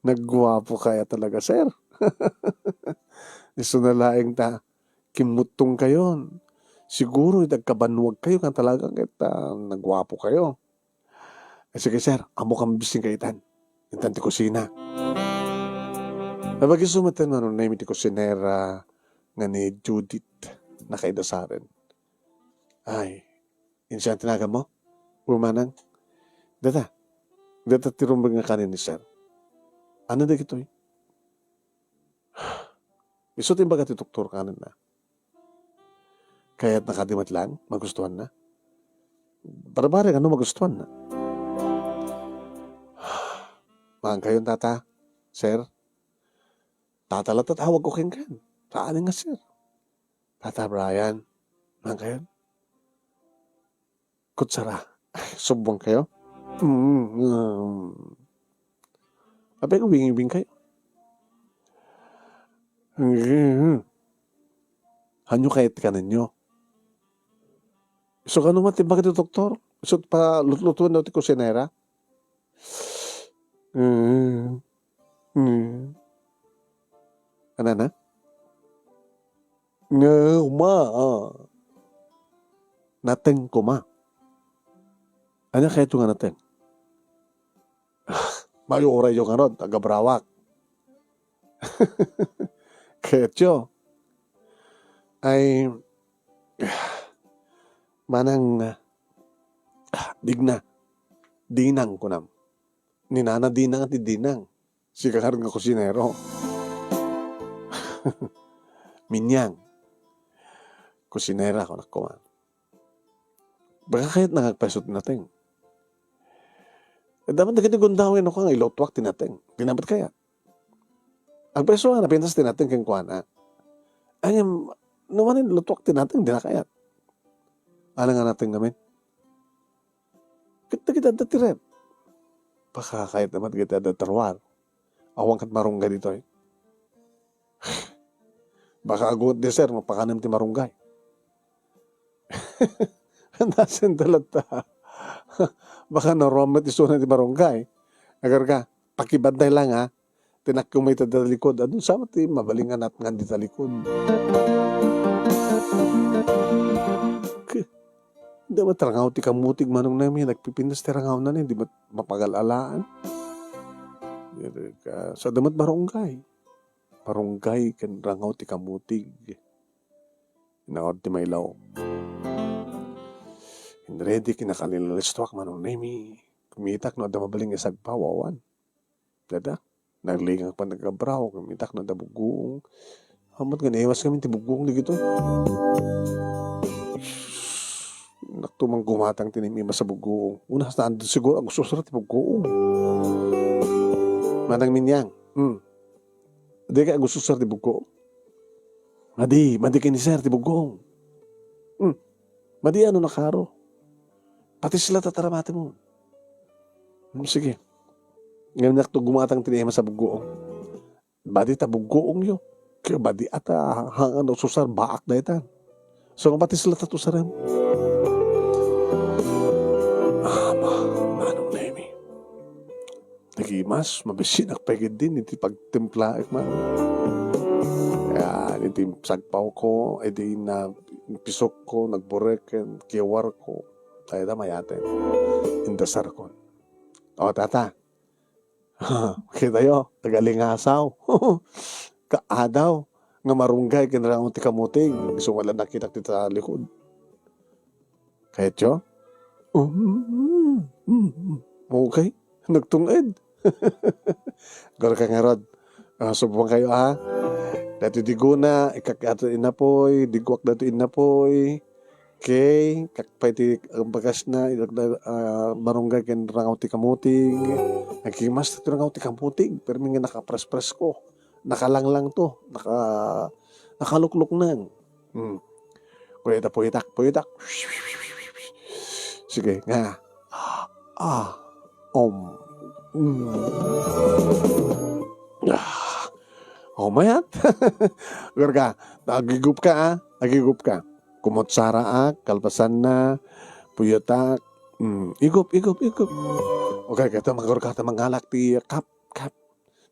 Nagguapo kaya talaga, sir. Isu na laeng ta, kimmuttong kayon. Siguro, iti agkabanwag kayo, nga talagang ket, ah, nagguapo kayo. Eh, sige, sir, ammo kan bising ka itan. Intan ti kusina. Napagiso met ten Manong Nemi ti kusinera nga ni Judith, nakaidasaren. Ay, insian ti nagan mo? Umanang? Data. Data ti rumbeng nga kanin ni sir. Ano dagitoy? Isu ti imbaga ti doktor kanenna. Kayatna kadi met laeng, magustuanna? Barbarek, ano magustuanna? Maankayon, tata, sir. Tata la ti tawagko kenkan. Saan nga sir? Tata Brian, maankayon? Kutsara. Ay, subong kayo? Mm, mm. Apay, wingi-wing kayo? Mm. Hanyo kayat ti kanenyo? Isu kano man ti bakit ti doktor? Isu pa lutlutuan daw ti kusinera? Mm. Mm. Anana? Nga uma, ah. Nateng koma. Ania kayto nga nateng? Mayuray yo ngarud, agabrawak. Kayatyo, ay, manang, ah, digna, dinang kunam. Ni Nana Dinang ti dinang. Sika ngarud nga kusinero. Minyang. Kusinera, kunak koma. Baka kayat nangagpaiso ti nateng. Dapat dagiti gundaway no ka nga ilutuak ti nateng. Di na met kayat. Agpaiso nga napintas ti nateng kenkuana. Ngem, no manen lutuak ti nateng, di na kayat. Ano nga nateng ngamin? Ket dagiti adda ti ref. Pakakayat naman dagiti adda ti terroir. Awan ket marunggay ditoy. Baka agunget dessert, mapakanem ti marunggay. Nasen talatta. Baka naruam met isuna ti marunggay. Agar ka, pakibantay lang, ha. Tinakko mo ita talikod. Adun sama ti mabalingan at nga di talikod. K-, Di met rangaw ti kamutig, Manong Nemi, nagpipintas ti rangawna ni, di met mapagal-alaan. Ka-, sa di met marunggay. Marunggay ken rangaw ti kamutig. Inawad ti mailaw. Inredy, kinakalilalistuak, Manong Nemi. Kumitak no adda mabalin nga sagpaw, awan. Dada, naglingang pa nagabraw, kumitak no adda bugguong. Amot nga naiwas kami ti bugguong digito. Naktumang gumatang ti naimas a bugguong. Una, saan siguro ang gusto sa ti bugguong. Manang Minyang, hmm. Di ka gusto sa ti bugguong? Madi, madi kini sir ti bugguong. Hmm. Madi ano nakaro? Pati sila tataramati mo. Hmm, sige. Ngayon nakto gumatang ti naimas a bugguong. Badi ta bugguong yo. Kaya badi ata hang ano susar baak daytan. So nga pati sila tatusarem. Ama, Manong Nemi. Dagi mas, mabisinak pay gid din iti pagtimplaek man. Yan, iti sagpaw ko, iti na pisok ko, nagburek, ken kiwar ko. Tayo ta mayaten. Indasar ko. O, tata. Kita yo, nagalingasaw. Kaadaw, nga marunggay, kinrangon ti kamuting. Isu nga lang nakitak ti talikod. Kayatyo? Um, um, um. Okay. Nagtunged. Gor ka ngarod. Ah, subong kayo, ha? Dati diguna, ikak dati inapoy, diguak dati inapoy. Okay, kakpay ti, ang bagas na, idak na, ah, marunggay ken rangaw ti kamuting. Nagkimas ti rangaw ti kamuting, permi nga nakaprespresko. Nakalanglang to, naka-, nakalukluknang. Hmm. Puyetak, puyetak, puyetak. Sige, nga. Ah, um. Mm. Ah. Oh, mayat. Garga, agigup ka, ah. Agigup ka. Kumutsara, ah, kalpasan na, puyetak. Mm, igup, igup, igup. Okay, kata magurka ta mangalak ti kap, kap.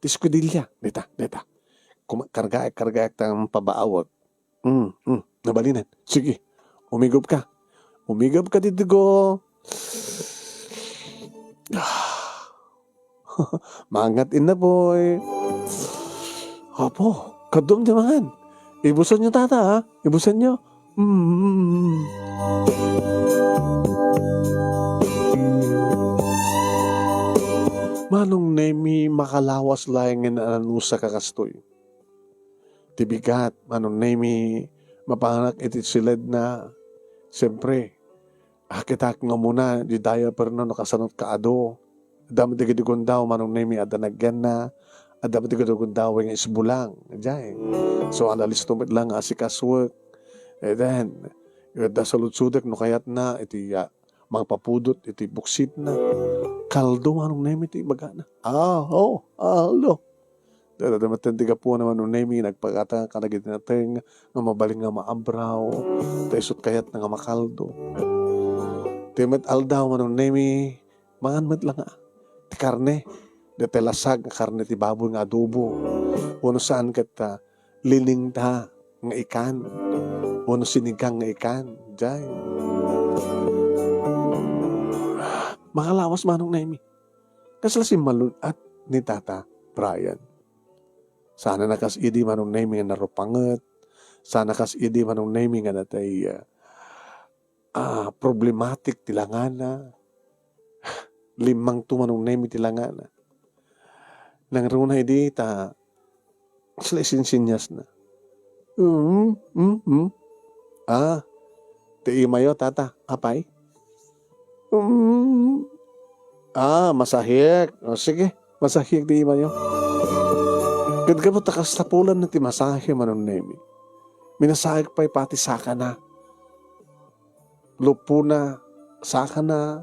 Ti eskudelia. Dita, dita. Kuma-, kargaek, kargaek ta pabaawek. Mm, mm, nabalinan. Sige, umigup ka. Umigup ka dito, go. Mangat inna, boy. Apo, kadum di mangan. Ibusan nyo, tata, ha? Ibusan nyo. Mm. Manong Nemi, makalawas laeng nga naanusa ka kastoy. Ti bigat, Manong Nemi, mapanak iti siledna. Siyempre, akitak nga umuna, di diaper na, no, kasanot ka adu. Adda met dagiti gundaw, Manong Nemi, adda nagyanna. Adda met dagiti gundaw nga isbulang. Jay. So, alalisto met lang nga asikasuek. And then, adda saludsodek no kayatna, iti, ah, mangpapudot iti buksitna. Kaldo, Manong Nemi, ti ibagana. Ah, oh, kaldo. Dada, dada, ti gapuna, Manong Nemi, nagpakata kadagiti nateng nga mabalin nga maabraw, ta isut' kayatna nga makaldo. Ti met aldaw, Manong Nemi, mangan met la nga ti karne, dayta lasag nga karne ti baboy nga adobo. Wenno saan ket, ah, linengta nga ikan, wenno sinigang nga ikan, jay. Makalawas, Manong Nemi. Kasla simmalun-at ni Tata Brian. Saan a kas idi, Manong Nemi, nga narupanget. Saan a kas idi, Manong Nemi, nga natay, ah, ah, problematic ti langana. Limmangto, Manong Nemi, ti langana. Nangruna idi ta, sila isinsinyasna. Mm, mm, mm. Ah, ti imayo, tata, apay? Mm. Ah, masahiek. O, sige, masahiek ti imayo. Ket gapu ta kasapulanna ti masahe, Manong Nemi, minasaek pay pati sakana. Lupona, sakana,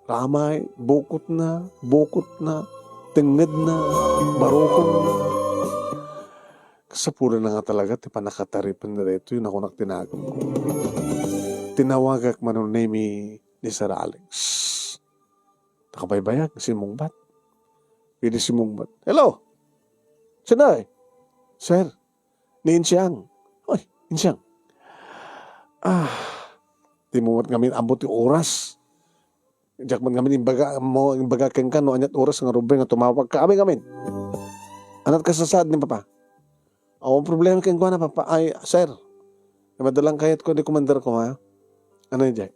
ramay, bukotna, bukotna, tengngedna, barukongna. Kasapulanna nga talaga ti pannakataripenna daytoy, nakunak ti naganko. Tinawagak, Manong Nemi, ni Sir Alex. Nakabaybayag, simmungbat. Idi simmungbat, "Hello! Sino, eh?" "Sir, ni Insiang." "Oy, Insiang. Ah, di mo met ngamin ammo ti oras. Diak man ngamin imbaga mo, imbaga kenka no aniat oras nga rubay nga tumawag ka. Amin, amin. Aniat kasasaad ni Papa?" "Awan problema kenkuana, Papa." "Ay, sir, madalang kayat ko ni Commander ko, ha?" "Ano, Jack?"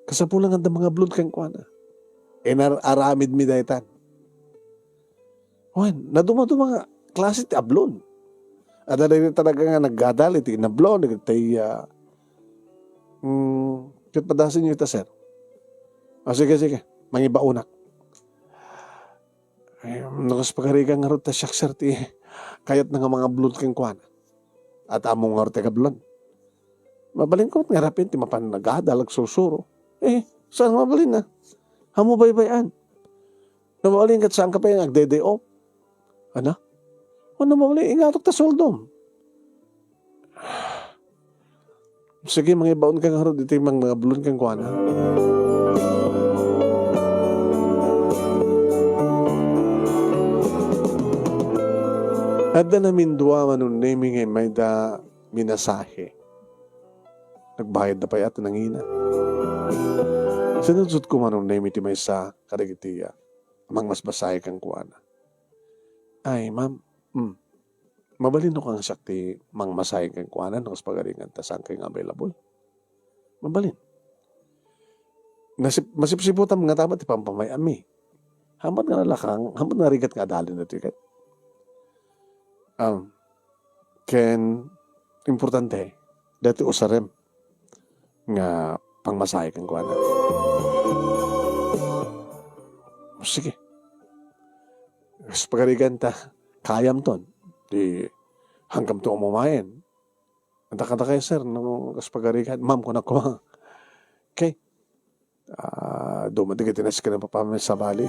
"Kasapulan nga adda mangablon kenkuana." Inar-aramidmi daytan. Wen, naduma-duma nga klase ti ablon. Adda daydi talaga nga naggadal iti inablon, iti, ah, mm, ket padasenyo ita, sir. "Ah, sige, sige. Mangibaonak." "Eh, no kas pagarigan ngarud ta siak, sir, ti kayatna nga mangablon kenkuana. At amo ngarud ti agablon. Mabalin ko met nga rapin ti mapan nagada, agsursuro." "Eh, saan mabalin a? Amo baybay-an. No mabalin ket saanka pay nga agde-day off." "Ana? Ano mabalin? Ingatok ta sueldom." "Sige, mangibaon ka ngarud iti mang-, mangablon kenkuana." Adda namindua, Manong Nemi, nga immayda minasahe. Nagbayadda pay a ti nangina. Sinudsotko, Manong Nemi, ti maysa kadagiti, ah, mangmasmasahe kenkuana. "Ay, ma'am, mm, mabalin no kangsiak ti mangmasahe kenkuana no kas pagarigan ta saankay nga available?" "Mabalin. Nasip-, masipsiputam nga tama ti pampamay-ami. Hamat nga nalakang, hamat nga rigat nga adalin daytoy ket." Um, ken importante, dati usarem nga pangmasahe kenkuana. Sige. Kas pagarigan ta, kayamton. Di, hangkamto a mamayen. Anta kada kayo, sir, no kas pagarigan, ma'am, kunak ko. Okay. Ah, dumating iti nas ken papamay sabali.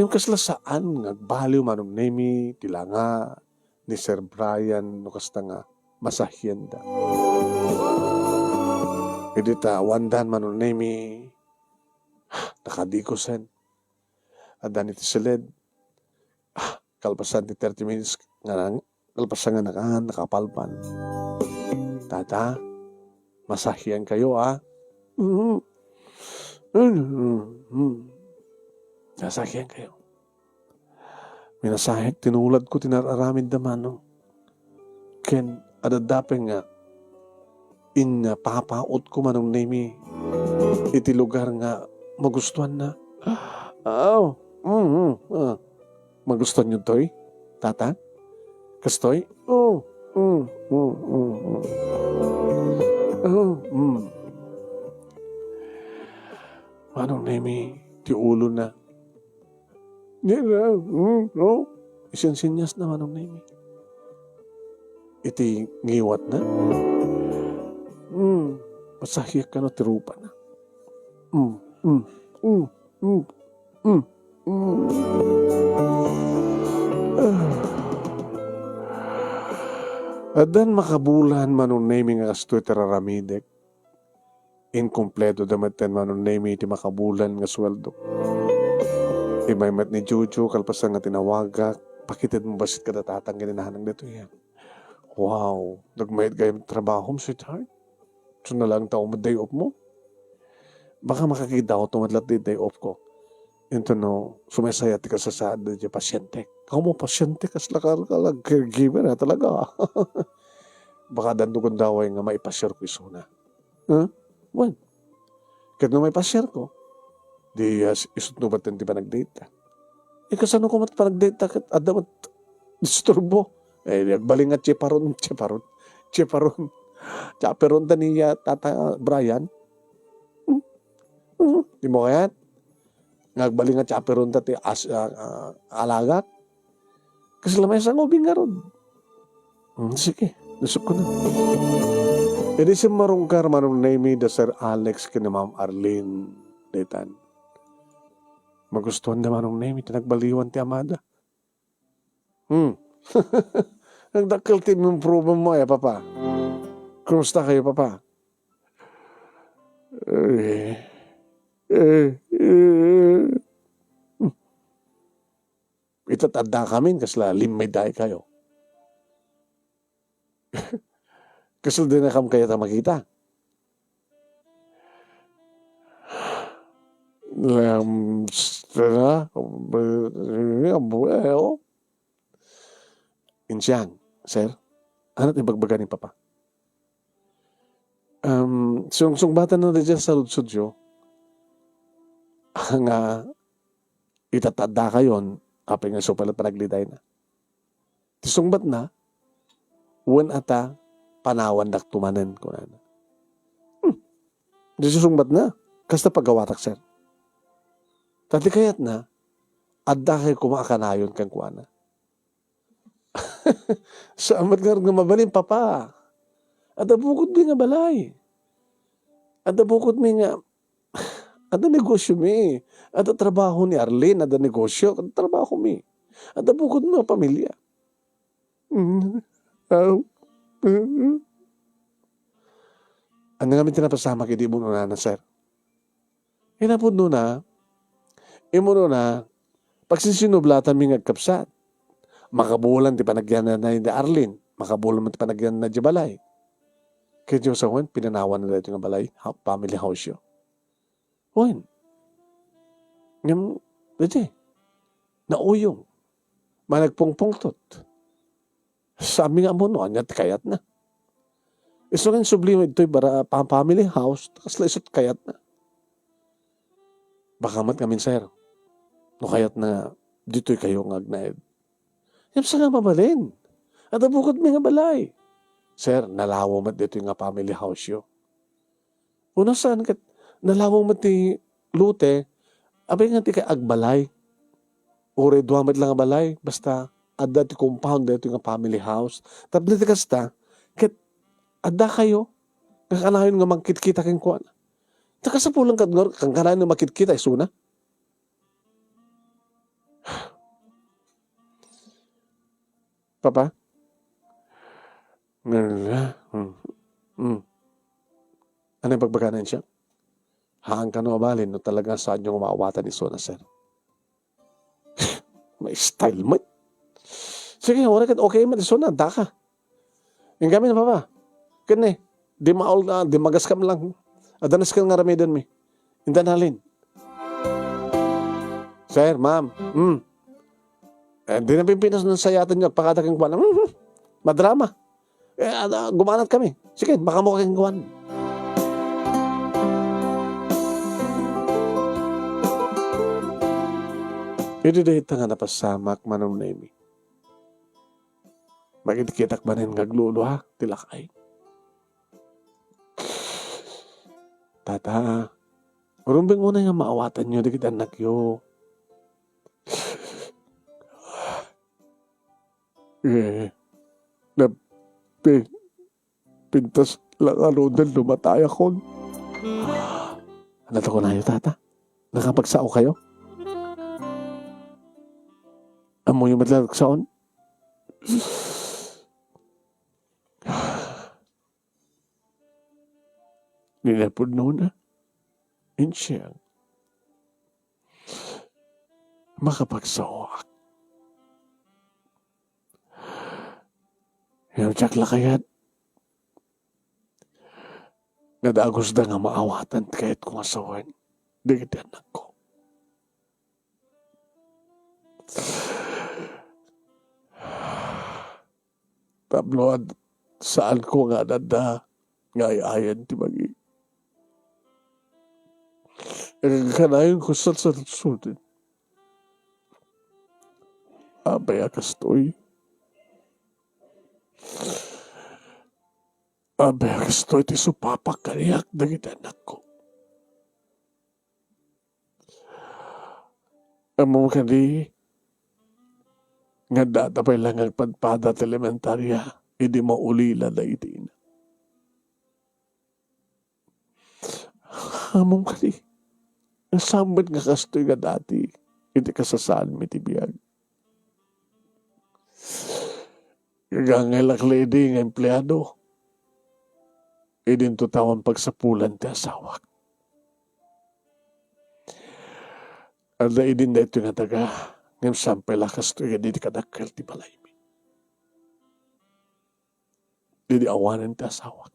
Yung kasla saan nga agbaliw, Manong Nemi, ti langa ni Sir Brian, no kasta nga masahienda. Idi ta awandan, Manong Nemi, nakadikosen. Addan iti siled. Ah, kalpasan ti thirty minutes nga nang-, kalpasan nga naka-, nakapalpal. "Tata, masahian kayo, ah." "Mm. Mm, mm, mm. Masahian kayo." Minasahek ti nulad ko, ti nar-aramid da mano. Ken adaddapen nga inna papautko, Manong Nemi, iti lugar nga magustuanna. Aw, mm, mm, ah. Magustuanyo toy, tata? Kastoy? Oh, mm, mm, mm, mm. Oh, mm. Manong Nemi, ti ulona. Di na, mm, no? Isinsinyasna, Manong Nemi. Iti ngiwatna. Mm, masahiek kano ti rupana. Mm, mm, mm, mm, mm, mm. Ah. Addan makabulan, Manong Nemi, nga kastoy ti raramidek. Inkumpleto da metten, Manong Nemi, ti makabulan nga sueldo. Immay met ni Jojo, kalpasan nga tinawagak, "Pakited mo bassit kada tatang ken nanang daytoy, ah." "Wow, nagmayat gayam trabahom, sweetheart. Saan na lang ta met day off mo?" "Baka makakidawto met latta ti day off ko." Inton no, sumaysayat ti kasasaad daydiay pasientek. Awan mo pasiente, kasla ka, ka, caregiver, ah, talaga. Baka adda gundaway nga maipasiarko isuna. Huh? Wen, ket no maipasiarko, di, ah, isut' no batten ti panagdate. Eh, kasano koma ti panagdate ta ket adda met disturbo? Eh, di agbalin nga chaperone, chaperone, chaperone. Chaperone ta ni, ah, Tata Brian. Hmm? Hmm? Di mo kayat? Nga agbalin nga chaperone ta ti as-, ah, ah, alagak. Kasla maysa nga ubing ngarud. Hmm, sige, nasukko na. Idi simmarungkar Manong Nemi da Sir Alex ken ni Ma'am Arlene, daytan. Magustuhan da Manong Nemi ti nagbaliwan ti amada. Hmm. Nagdakkel ti improvement mo, eh, Papa. Kumusta kayo, Papa? Eh, eh, eh. Ita, adda kamin, kasla limmay daykayo. Kasla dinakam kayat a makita. Lam-, stra-, eh, oh. Insiang, sir, ano ti ibagbaga ni Papa? Um, sungsungbatanna daydiay saludsodyo nga ita, addakayon, apay nga isu pay la ti panaglidayna. Ti sungbatna, wen ata, panawandakto manen, kunana. Hmm. Di sungbatna, kasta pagawatak, sir. Ta ti kayatna, addakayo koma a kanayon kenkuana. Saan met ngarud nga mabalin, Papa? Adda bukodmi nga balay. Adda bukodmi nga, adda negosyomi. Adda trabaho ni Arlene, adda negosyo, adda trabahomi. Adda bukodmi nga pamilya. Mm. Aw. Mm. Ania ngamin ti napasamak idi immun-unana, sir? Kinapudnona, immun-una, pagsinsinublatanmi nga agkabsat. Makabulan ti panagyananna ni Arlene, makabulan met ti panagyananna idiay balay. Ket idiay sawen, pinanawanna daytoy nga balay, ha-, family house-yo. Wen. Ngem, daytoy, nauyong. Managpungpungtot. Saanmi nga ammo no ania ti kayatna. Isu nga insubli ditoy bara-, pa-, family house, kasla isu ti kayatna. Baka met ngamin, sir, no kayatna nga ditoy kayo nga agnaed. Ngem saan nga mabalin? Adda bukodmi nga balay. Sir, nalawa met ditoy nga family house-yo. Uno, saan ket nalawa met ti lote, apay nga ti kay agbalay. Uray dua met la nga balay, basta adda ti compound daytoy nga family house. Tapno ti kasta, ket addakayo nga kanayon nga mangkitkita kenkuana. Ta kasapulan ket ngar-, kan kanayon nga makitkita isuna. Papa? Ngala? Hmm. Hmm. Ano yung pagbagana siya? Haan kano a balin no talagang saanyo nga maawatan isuna, sir. May style met. Sige, uray ket okay met isuna, daka. Inggami na, Papa. Ken ni, di maul-, ah, di magaskam lang. Adda nasken nga aramidenmi. Intan halin. Sir, ma'am, hmm. Eh, di na Pilipinas, nasayatan niyo, agpakada kenkuana. Mhm. Madrama. Eh, ada, gumanat kami. Sige, makamuka kenkuana. Idi dayta nga napasamak, Manong Nemi. Makitkitak manen nga agluluha ti lakay. Tata, rumbeng unay nga maawatanyo dagiti annakyo. Eh, napi-, pintas la ngaruden no matayakon. Ano to kunayo, tata? Nakapagsaokayo? Ammoyo met la nagsaon? Ni napudnona, insiang, makapagsaoak. Ngem diak la kayat nga dagusda nga maawatan ti kayatko nga sawen dagiti annakko. Tapno ad-, saanko nga ad-adda nga ay-ayan ti bagi. Kanayon ko sa saludsuden. Apay a kastoy? Apay a kastoy ti supapak kaniak dagiti anakko? Ammom kadi nga adda pay la nga agpadpada ti elementaria idi maulila dagiti ina? Ammom kadi, saan met nga kastoy nga dati iti kasasaadmi ti biag? Gagangaylak la idi nga empleado. Idinto ta awan pagsapulan ti asawak. Adda idin daytoy nga daga, ngem saan pay la kastoy nga idi kadakkel ti balaymi. Idi awanen ti asawak.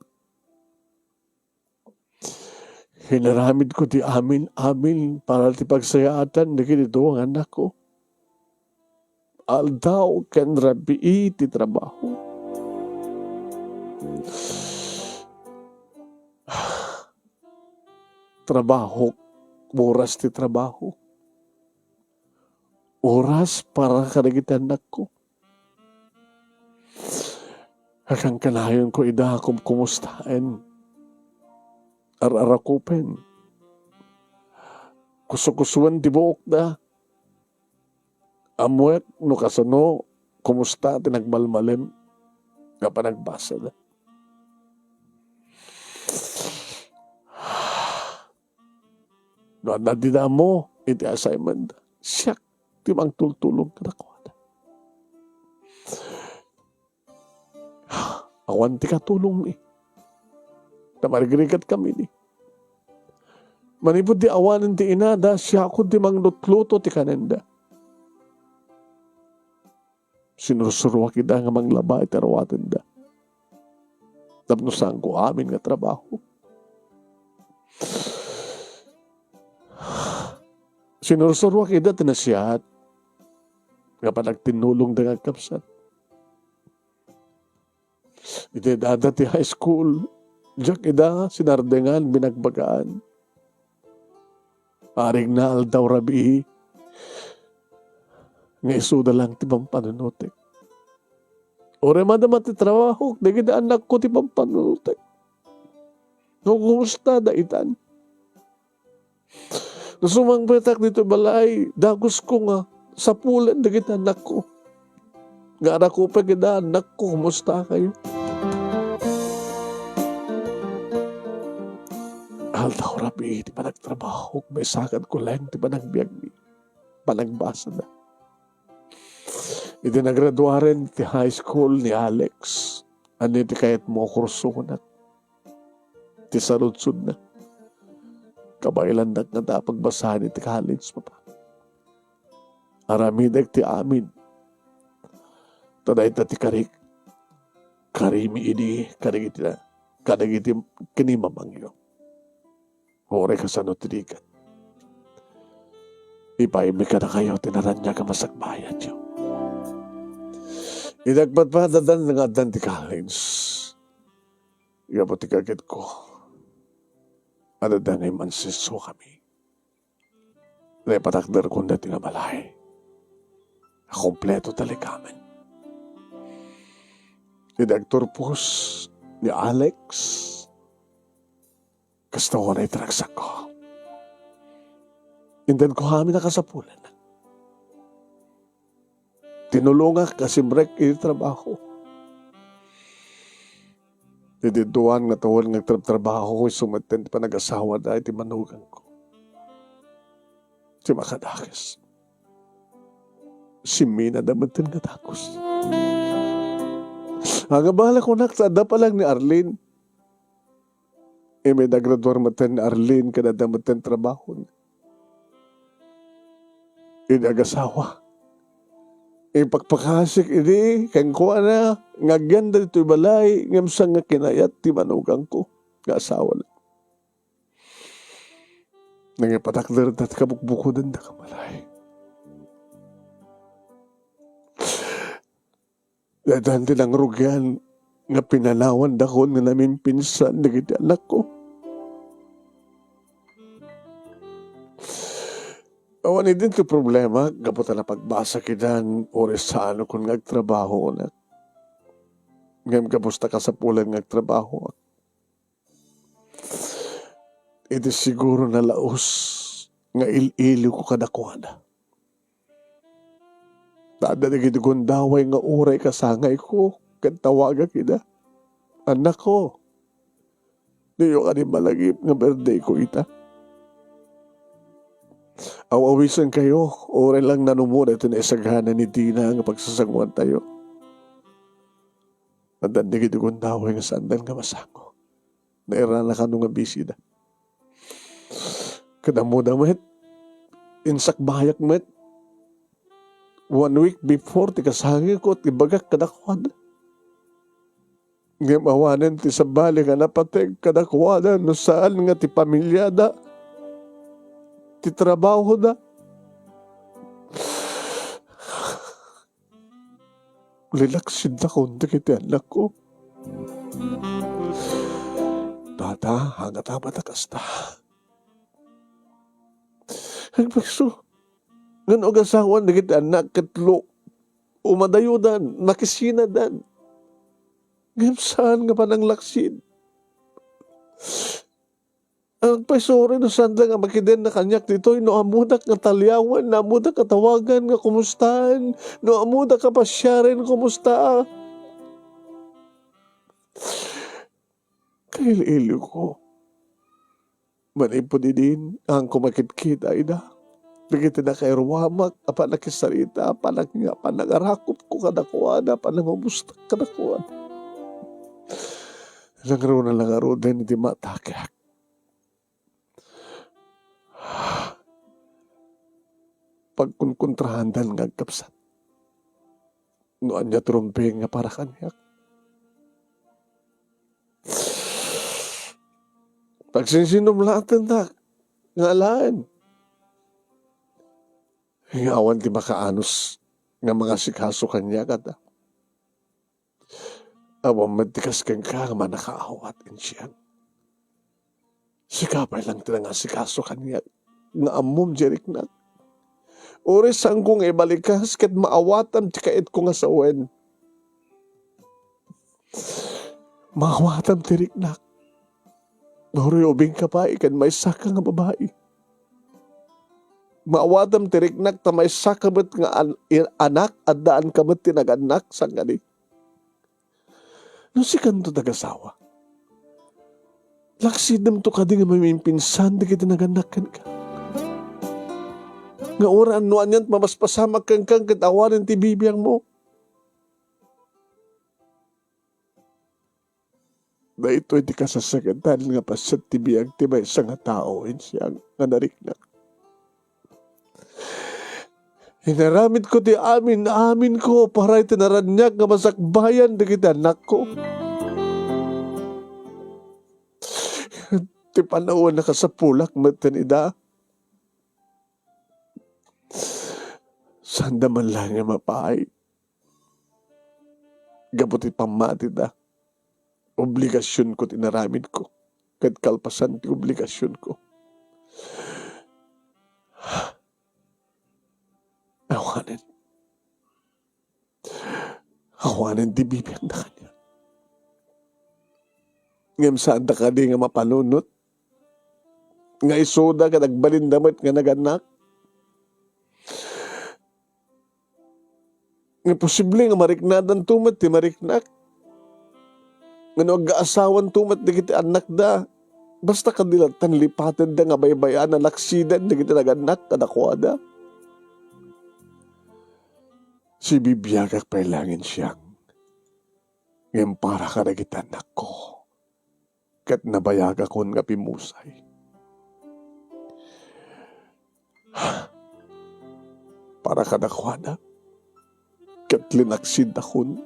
Inaramidko ti amin-amin para ti pagsayaatan dagiti dua nga annakko. Aldaw ken rabii ti trabaho. Trabaho, oras ti trabaho. Oras para kadagiti annakko. Kakankanayonko ida, kumkumustaen, ar-arakupen, kusukusuen ti buokda. Ammoek no kasano, kumusta ti nagmalmalem nga panagbasada. No adda dida ammo iti assignment, siak ti mangtultulong kadakuada. Awan ti katulongmi. Ta marigrigat kami ni. Manipud ti awanen ti inada, siakon ti manglutluto ti kanenda. Sinursuroak ida nga manglaba iti aruatenda. Tapno saanko amin nga trabaho. Sinursuroak ida ti nasayaat nga panagtinnulongda nga agkabsat. Iti edadda ti high school, diak ida sinardengan binagbagaan. Arigna aldaw rabii nga isuda lang ti pampanunotek. Uray madama ti trabahok, dagiti annakko ti pampanunotek. No, kumusta da itan? No sumangpetak ditoy balay, dagusko nga sapulen dagiti annakko. Nga arakupek ida, "Annakko, kumusta kayo?" Aldaw rabii ti panagtrabahok, maisakadko laeng ti panagbiagmi, panagbasada. Iti nagraduaren ti high school ni Alex, ania ti kayatmo a kurso kunak? Ti saludsodna. Kabaelannak ngata a pagbasaen iti college, Papa. Aramidek ti amin. Ta dayta ti karik. Karimi idi kadagiti, kadagiti kinimamangyo. Uray kasano ti rigat. Ipaaymi kadakayo ti naraniag a masakbayatyo. Iti agpadpadadan nga addan ti college, gapu ti kaketko, adda nga imansisso kami. Naipatakderkon daytoy nga balay a kompleto ti likamen. Idi agturpos ni Alex, kasta unay ti ragsakko. Intedko amin a kasapulan. Tinulongak a simrek iti trabaho. Iti duan nga tawen nga agtrabtrabaho, isu metten ti panagasawada iti manugangko. Ti makadakes, simminada metten nga dagus. Agabala kunak ta adda pa lang ni Arlene. Immay nagraduar metten ni Arlene ken adda metten trabahona. Idi agasawa, ipakpakasik idi kenkuana nga agyanda ditoy balay ngem saan nga kinayat ti manugangko nga asawana. Nangipatakderda ti kabukbukodenda ka balay. Daytan ti nangrugian nga pinanawandakon nga namimpinsan dagiti anakko. Awan idin ti problema gapu ta napagbasa kidan, uray saanakon nga agtrabaho, anak. Ngem gapu ta kasapulan nga agtrabahoak, iti siguro nalaus nga il-iliwko kadakuada. Ta adda dagiti gundaway nga uray kasangayko ket tawagak ida, "Annakko, diyo kadi malagip nga birthdayko ita? Aw-awisenkayo, uray lang nanumod iti naisagana ni Dina nga pagsasangoantayo." Addan dagiti gundaway nga saandan nga masango. Nairana kano nga bisida. Ket ammoda met, insakbayak met. One week before ti kasangayko, ti bagak kadakuada. Ngem awanen ti sabali nga napateg kadakuada no saan nga ti pamiliada, ti trabahoda. Linaksidakon dagiti annakko. Tata, angata met a kasta. Agpayso, ngano agasawan dagiti annak ket lo-, umadayodan, makisinadan. Ngem saan nga pananglaksid. Agpayso, uray no saanda nga makidenna kaniak ditoy, no ammodak nga taliawen, no ammodak nga tawagan nga kumustaan, no ammodak nga pasiaren, kumusta? Kail-iliwko. Manipud idin, haanko makitkita ida. Dagiti nakairuamak a panakisarita, panagna-, panangarakupko kadakuada, panangumustak kadakuada. Nangruna la ngaruden iti matakiak. Pagkunkontrahandan nga agkabsat. No ania ti rumbeng nga para kaniak. Pagsinsinumlatendak nga alaen. Nga awan ti makaanus nga mangasikaso kaniak, adda. Awan met ti kas kenka nga mannakaawat, insiem. Sika pay lang ti nangasikaso kaniak nga ammom ti riknak. Uray saanko nga ibalikas ket maawatam ti kaitko nga sawen. Maawatam ti riknak. Uray ubingka pay ken maysaka nga babai. Maawatam ti riknak ta maysaka met nga an-, in-, anak, addaanka met ti nagannak, sangkadi. No sikanto ti agasawa, laksidemto kadi nga mamimpinsan dagiti nagannak kenka? Nga uray no anian ti mapaspasamak kenka ket awanen ti bibiangmo. Daytoy ti kasasakatan nga paset ti biag ti maysa nga tao, insiem, nga nariknak. Inaramidko ti amin-aminko para iti naraniag nga masakbayan dagiti annakko. Ti panawen a kasapulak metten ida. Saanda man laeng nga mapaay. Gapu ti pammatida, obligasionko ti inaramidko, ket kalpasan ti obligasionko. Awanen. Awanen ti bibiangda kaniak. Ngem saanda kadi nga mapanunot nga isuda ket agbalinda met nga nagannak? Nga posible nga mariknadanto met ti mariknak. Nga no agkaasawanto met dagiti annakda, basta kadi lattan lipatenda nga baybay-an a laksiden dagiti nagannak kadakuada. Sibibiagak pay laeng, insiem, ngem para kadagiti annakko, ket nabayagakon nga pimmusay. Para kadakuada, ket linaksidakon.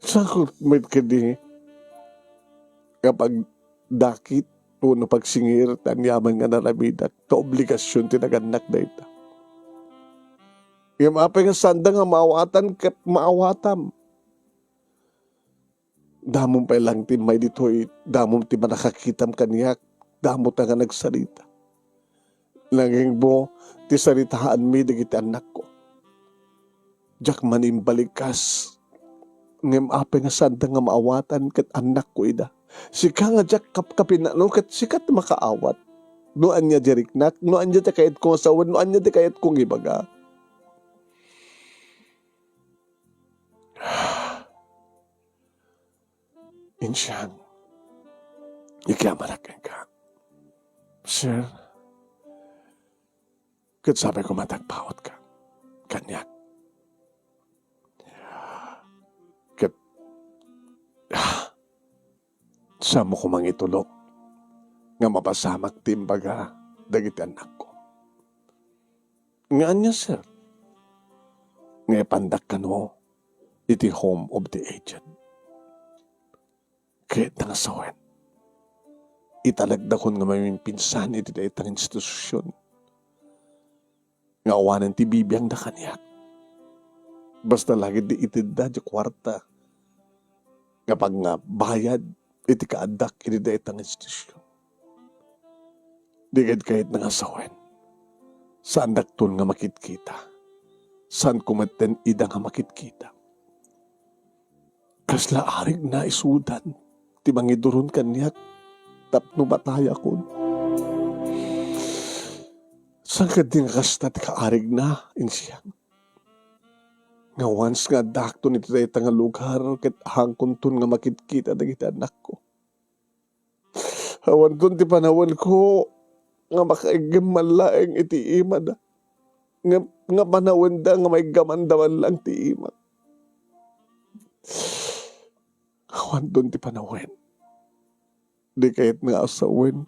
Sakop met kadi nga pagdakit wenno pagsingir ti aniaman nga naaramidek, ta obligasion ti nagannak dayta. Ngem apay nga saanda nga maawatan ket maawatam? Damom pay laeng ti immay ditoy, damom ti mannakakitam kaniak, damota nga nagsarita. Nangingmo ti saritaanmi dagiti annakko. Diak man imbalikas, ngem apay nga saanda nga maawatan ket annakko ida? Sika nga diak kapkapinano ket sika ti makaawat. No ania ti riknak, no ania ti kayatko nga sawen, no ania ti kayatko nga ibaga. Insiang, ikiamanak kenka. Sir, ket sapay koma ti agpaut ka kaniak. Ket, ah, saanmo koma nga itulok nga mapasamak ti imbaga dagiti annakko. Nga ania, sir? Nga ipandak kano iti Home of the Aged. Kayatna nga sawen, italekdakon nga mamimpinsan iti dayta nga institusion nga awanen ti bibiangda kaniak. Basta la ket di itedda ti kuarta nga pagbayad iti kaaddak iti dayta nga institusion. Di ket kayatna nga sawen, saandakton nga makitkita. Saanko metten ida nga makitkita. Kasla arigna isudan ti mangiduron kaniak tapno matayakon. Saan ketdi nga kasta ti kaarigna, insiang? Nga once nga addakton iti dayta nga lugar, ket haankonton nga makitkita dagiti annakko. Awanton ti panawenko nga makaiggem man laeng iti imada. Nga, nga panawenda nga maiggamanda man laeng ti imak. Awanton ti panawen. Di kayatna nga sawen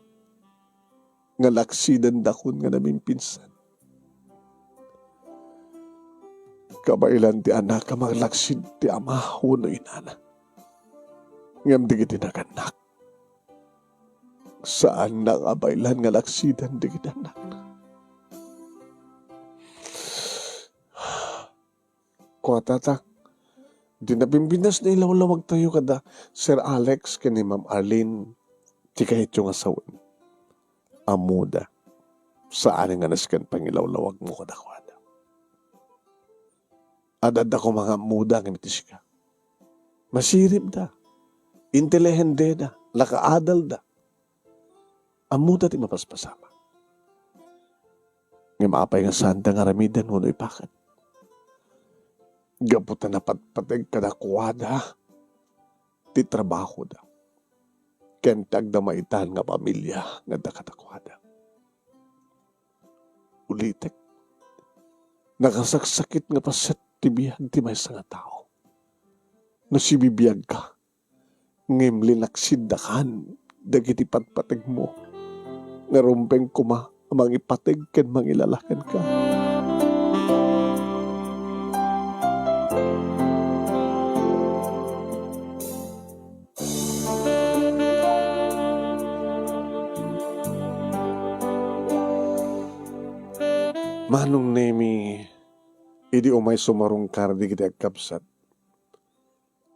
nga laksidendakon nga namimpinsan. Kabaelan ti anak a manglaksid ti ama wenno inana. Ngem dagiti nagannak, saanna a kabaelan nga laksiden dagiti annakna. Kua, tata, ti napimpintas nga ilawlawagtayo kada Sir Alex ken ni Ma'am Arlene, ti kayatyo nga sawen. Ammoda, saan nga nasken pangilawlawagmo kadakuada. Ad-adda koma nga ammoda ngem iti sika. Masiribda, inteligenteda, nakaadalda. Ammoda ti mapaspasamak. Ngem apay nga saanda nga aramiden wenno ipakan? Gapu ta napatpateg kadakuada ti trabahoda ken ti agdamaitan nga pamilia nga adda kadakuada. Ulitek, nakasaksakit nga paset ti biag ti maysa nga tao. No sibibiagka, ngem linaksiddakan dagiti patpategmo nga rumbeng koma a mangipateg ken mangilala kenka. Manong Nemi, idi umay sumarungkar dagiti agkabsat,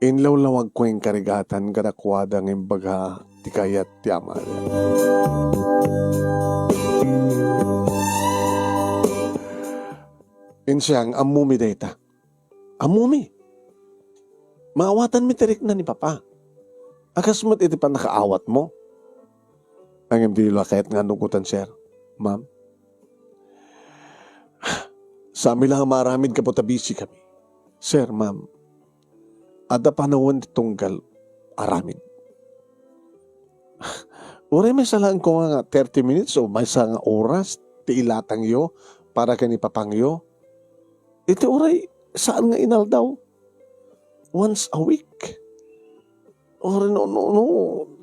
inlawlawagko nga inkarigatan kadakuada nga imbaga ti kayat ti amada. Insiang, ammomi dayta. Ammomi. Maawatanmi ti rikna ni Papa. A kas met iti pannakaawatmo. Ngem diyo la kayat nga anugotan, sir, ma'am. Saanmi la nga maaramid gapu ta busy kami. Sir, ma'am, adda panawen ti tunggal aramid. Uray maysa laeng koma nga thirty minutes o maysa nga oras ti ilatangyo para ken ni Papangyo. Iti uray saan nga inaldaw. Once a week. Uray no, no, no,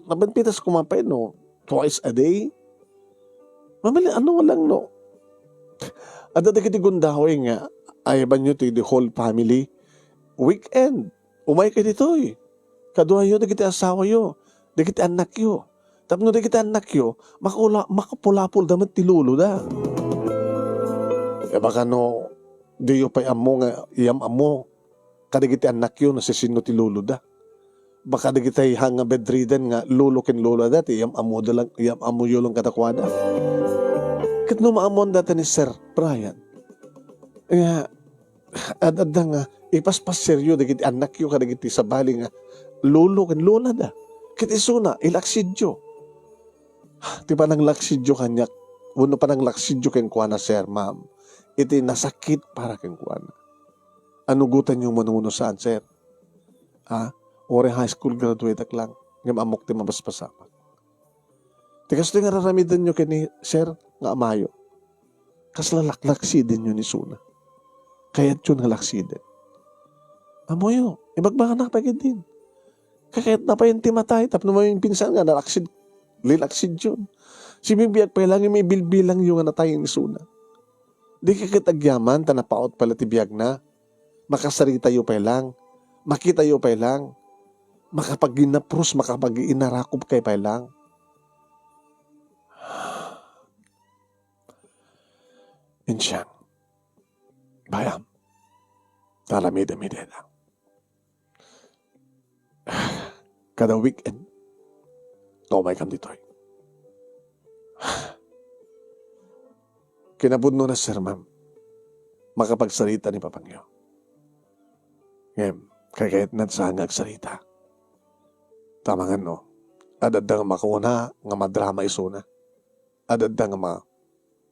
napintas koma pay no, twice a day. Mamali, ano lang no. Adda dagiti gundaway nga ayabanyo ti the whole family. Weekend, umaykayo ditoy. Kaduayo dagiti asawayo, dagiti annakyo. Tapno dagiti annakyo, makula-, makapulapulda met ti loloda. E, baka no, diyo pay ammo nga iyam-ammo kadagiti annakyo no siasino ti loloda. Baka dagiti hanga bedridden nga lolo ken lolada ti iyam-ammoda lang, iyam-ammoyo lang kadakuada. Ket no maammoan dayta ni Sir Brian, nga ad-adda nga ipaspaseryo dagiti annakyo kadagiti sabali nga lolo ken lolada. Ket isuna, ilaksidyo. Ti pananglaksidyo kaniak, wenno pananglaksidyo kenkuana, sir, ma'am, iti nasakit para kenkuana. Anugotanyo man wenno saan, sir? Ha? Uray high school graduate ak lang, ngem ammok ti mapaspasamak. Ti kastoy nga raramidenyo ken ni sir nga amayo, kasla laklaksidenyo ni isuna. Kayatyo nga laksiden. Ammoyo, ibagbaga na pay ketdin. Kakayatna pay ti matay, tapno maminsan nga nalaksid, lilaksidyon. Sibibiag pay lang, ibilbilangyo nga natay ni isuna. Di ka ket agyaman ta napaut pay la ti biagna. Makasaritayo pay lang. Makitayo pay lang. Makapag-inapros, makapag-inarakop kay pay lang. Insiang, bayam, ta aramidem iti dayta. Kada weekend, nga umaykam ditoy. Kinapudno na, sir, ma'am, makapagsarita ni papangyo. Ngem, kayatna sa nga agsarita. Tama nga no, ad-adda nga makuna nga madrama isuna. Ad-adda nga ma-,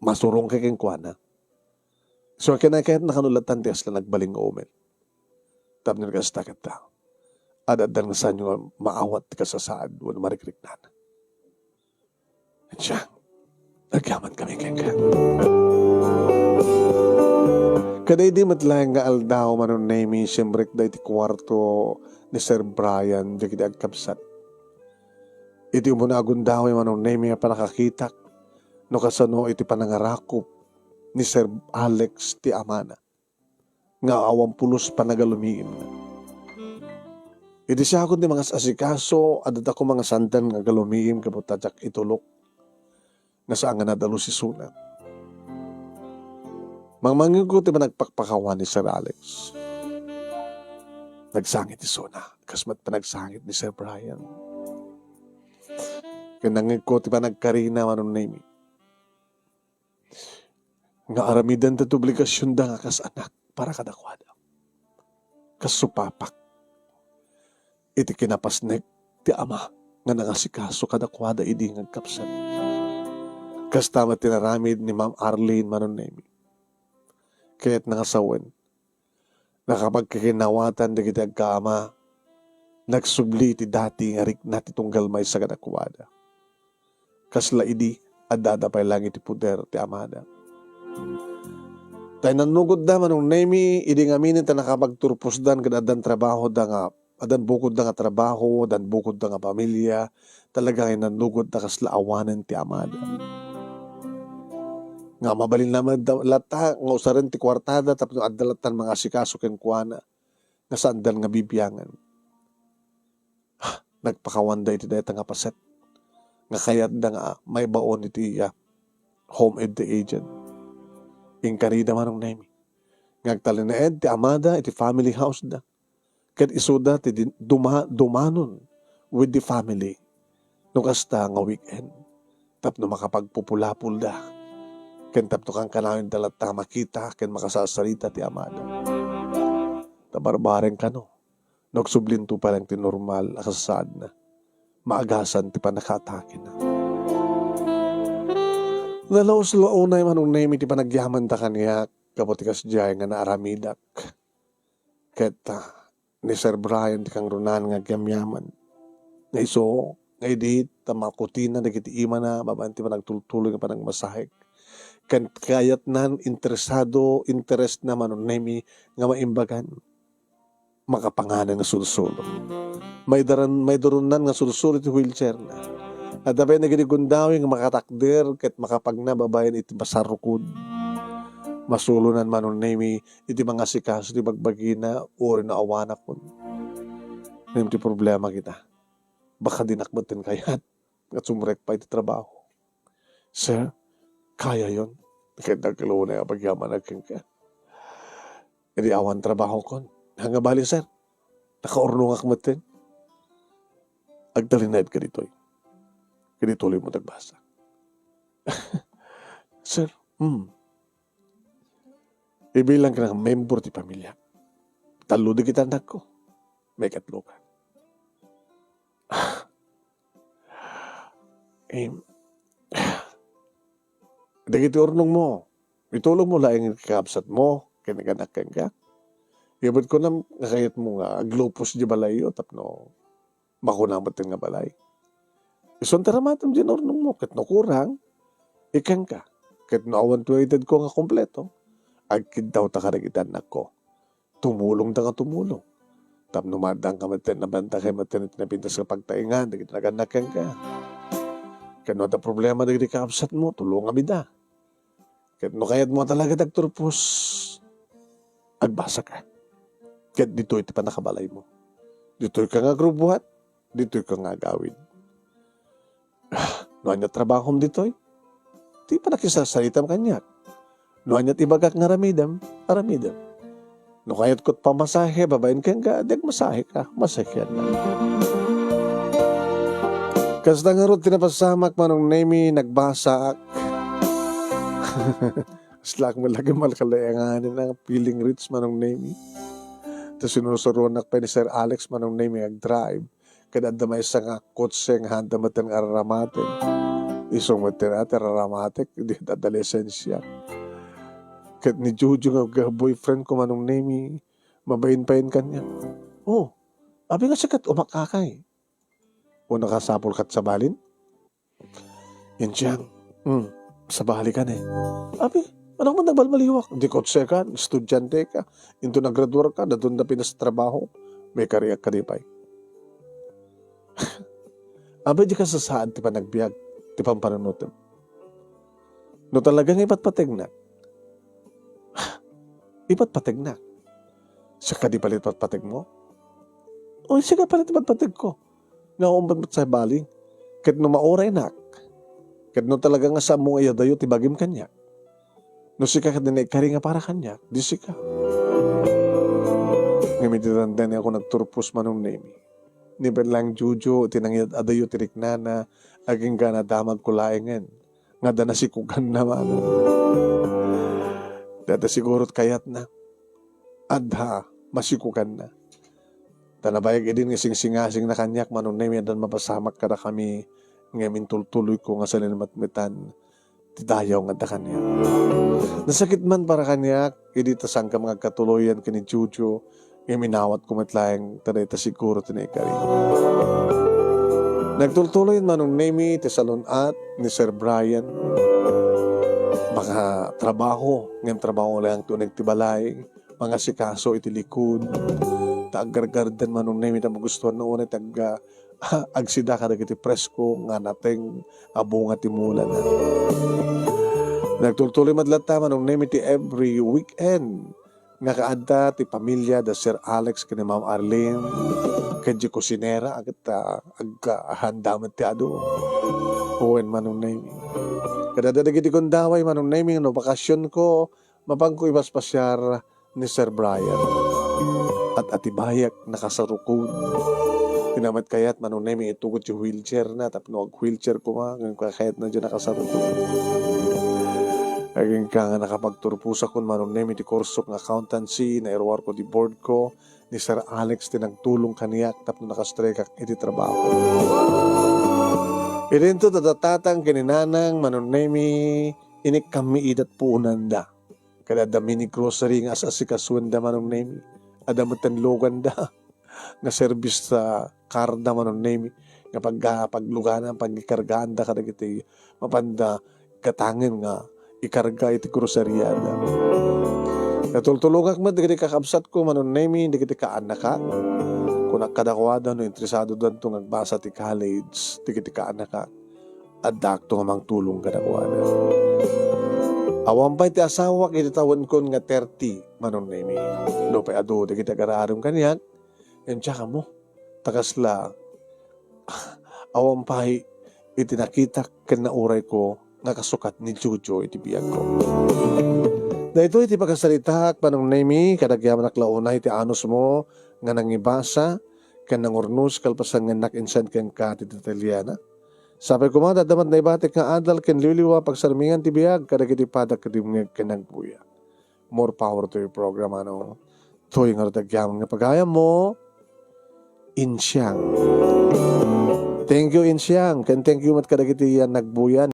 masurong kay kenkuana. So, kinakayatna kano latan ti kasla nagbalin nga umel. Tapno kasta ketta, ad-adda nga saanyo nga maawat ti kasasaad wenno marikriknana. Siya, agyaman kami kenka. Kada idi met laeng nga aldaw, Manong Nemi, simrekda iti kuarto ni Sir Brian dagiti agkabsat. Iti umuna a gundaway, Manong Nemi, a pannakakitak no kasano iti panangarakop ni Sir Alex ti amana nga awan pulos panagalumiimna. Iti siakon ti mangas-asikaso, adda koma nga sandan nga agalumiim ket ta diak itulok nga saan nga nadalus isuna. Mangmangegko ti panagpakpakawan ni Sir Alex. Nagsangit isuna, kas met panagsangit ni Sir Brian. Ket nangngegko ti panagkarina, Manong Nemi, nga aramidenda ti obligasionda nga kas anak para kadakuada. Kas supapak iti kinapasnek ti ama nga nangasikaso kadakuada idi nga agkabsat. Kasta met ti naramid ni Ma'am Arlene, Manong Nemi. Kayatna nga sawen, nakapagkikinawatan dagiti agkaama, nagsubli ti dati nga rikna ti tunggal maysa kadakuada. Kasla idi, addada pay lang iti poder ti amada. Ta inannugotda, Manong Nemi, idi ngamin ta nakapagturposdan ket addan trabahoda nga, addan bukodda nga trabaho, addan bukodda nga pamilia, talaga nga inannugotda kasla awanen ti amada. Nga mabalinna met da-, latta nga usaren ti kuartada tapno adda lattan mangasikaso kenkuana nga saandan nga bibiangan. Nagpakawanda iti dayta nga paset nga kayatda nga maibaon iti, ah, home ed the agent. Inkarida, Manong Nemi, nga agtalinaed ti amada iti family house da. Ket isuda ti din-, duma-, dumanon with the family no kasta nga weekend tapno makapagpupulapulda ken tapno kankanawenda latta makita ken makasarsarita ti amada. Ta barbareng kano, no agsublinto pay lang ti normal a kasasaadna, maagasan ti pannakaatakena. Nalaus la unay, Manong Nemi, ti panagyamanda kaniak gapu ti kasdiay nga naaramidak. Ket, ah, ni Sir Brian ti kangrunan nga agyamyaman. Nga isu, nga idi ta makutina dagiti imana babaen ti panagtultuloy nga panagmasahek. Ken kayatnan interesado, interestna, Manong Nemi, nga maimbagan. Makapanganan nga sulsulo. Maidaran, maiduronnan nga sulsulo iti wheelchairna. Adda pay dagiti gundaway nga makatakder ket makapagna babaen iti masarukod. Masulonan, Manong Nemi, iti mangasikaso ti bagbagina, uray no awanakon. Ngem ti problema kita, baka dinak metten kayat. nga sumrekpay ti trabaho. "Sir, kayayon?" Ket nagkalunay a pagyamanak kenka. Idi awan trabahokon. Ania nga bali, sir? Nakaurnongak metten. Agtalinaedka ditoy. Ket ituloymo ti agbasa. Sir, hmm. Ibilangka nga membro ti pamilya. Tallo dagiti annakko. Maikatlo ka. Em, dagiti urnongmo, itulongmo laeng iti kakabsatmo ken naganak kenka. Ket kunam nga kayatmo nga aglupos di balayyo tapno makuna metten nga balay. Isun ti aramatem di urnongmo, ket no kurang, ikenka. Ket no awan ti maitedko nga kompleto, agkiddawta kadagiti annakko. Tumulongta nga tumulong. Tapno maaddaanka metten, nabantayan metten iti napintas nga pagtaengan dagiti naganak kenka. Ket no adda problema dagiti kakabsatmo, tulongam ida. Ket no kayatmo a talaga ti agturpos, agbasaka. Ket ditoy ti pannakabalaymo. Ditoyka nga agrubuat, ditoyka nga agawid. No ania trabahom ditoy, ti pannakisasaritam kaniak. No ania ti ibagak nga aramidem, aramidem. No kayatko ti pamasahe babaen kenka, di agmasaheka, masaheannak. Kasta ngarud ti napasamak, Manong Nemi, nagbasaak. Aslak met lagi malkalayanganen a feeling rich, Manong Nemi. Ta sinusuronak pay ni Sir Alex, Manong Nemi, agdrive. Ket adda maysa nga kotse nga haanda metten nga araramaten. Isu metten a ti araramatek, di adda lisensia. Ket ni Jojo nga boyfriend ko, Manong Nemi, mabain-bain kaniak. Oh, abi nga sika ti umakakay. O nakasapulka ti sabalin? Insiang, hmm, sabali ka ne. Abi, anak man nagbalbaliwak. Di kotse ka, estudiante ka. Into nagraduar ka, dadun da pinas trabaho. May kariak ka di pay. Abi, di ka sasaad ti panagbiag, ti pampanunutem. No talaga nga ipatpategnak, ipatpategnak. Sika di pay ipatpategmo? O, sika pay ipatpategko. Nga umbat met sa bali. Ket no mauraynak, ket no talaga nga saanmo nga iyadayo ti bagim kaniak, no sika ket naikari nga para kaniak, di sika. Ngem iti tanda nga ako nagturpos, Manong Nemi. Ni Berlang Jojo, iti nangiyad-adayo ti riknana, agingga nadamagko laengen. Nga adda nasikuganna, Manong. Dada siguro ti kayatna. Adda, masikuganna. Ta nabayag idin nga singsingasingna kaniak, Manong Nemi, addan mapasamak kadakami, ngem intultuloyko nga salimatmetan ti dayaw nga adda kaniak. Nasakit man para kaniak, idi ta sangkam nga agkatuloyan ken ni Jojo, ngem inawatko met laeng ta dayta siguro ti naikari. Nagtultuloy, Manong Nemi, ti salun-at ni Sir Brian. Makatrabaho, ngem trabaho laeng ti uneg ti balay. Mangasikaso iti likud. Ta aggargarden, Manong Nemi, ta magustuhan no unay ti agga-, agsida kadagiti presko nga nateng a bunga ti mulana. Nagtultuloy met latta, Manong Nemi, ti every weekend nga kaadda ti pamilya da Sir Alex ken ni Ma'am Arlene, ken di kusinera, ket, ah, agga-, handa met ti adu. Wen, Manong Nemi. Ket adda dagiti gundaway, Manong Nemi, no bakasionko, mapanko ipaspasiar ni Sir Brian. At atibayak, nakasarukod. Ti namet kayat, Manong Nemi, itugot ti wheelchair na, tapno ag-wheelchair koma, ngem kakayatna di nakasarukod. Agingga nga nakapagturposakon, Manong Nemi, ti kursok nga accountancy, nairuarko ti board ko, ni Sir Alex ti nagtulong kaniak tapno nakastrekak iti trabaho. Idinto dada tatang ken ni nanang, Manong Nemi, inikkammi idat puonanda. Ket adda mini grocery nga as-asikasuenda, Manong Nemi. Adda metten luganda nga service ta karda, Manong Nemi, nga pagga-, pagluganan, pagikargaanda kadagiti mapanda gatangen nga ikarga iti groceryada. Natultulongak met dagiti kakabsatko, Manong Nemi, dagiti kaannakak. Kunak kadakuada no interesadodanto nga agbasa ti college dagiti kaannakak. Addakto nga mangtulong kadakuada. Awan pay ti asawak iti tawenkon nga thirty, Manong Nemi. No pay adu dagiti agar-arem kaniak, ngem diak ammo. Ta kasla, awan pay iti nakitak ken naurayko nga kasukat ni Jojo iti biagko. Daytoy ti pakasaritaak, Manong Nemy, kadagyaman a la unay ti anusmo nga nangibasa ken nangurnos kalpasan nga innak insend kenka ti detalye na. Sapay koma ta adda met naibatik nga adal ken liwliwa pagsarmingan ti biag kadagiti padak ket dimngeg ken nagbuya. More power to your program, ano. Toy nga rudagyaman nga pagayammo, Insiang. Thank you, Insiang. Ken thank you met kadagiti yan nagbuya,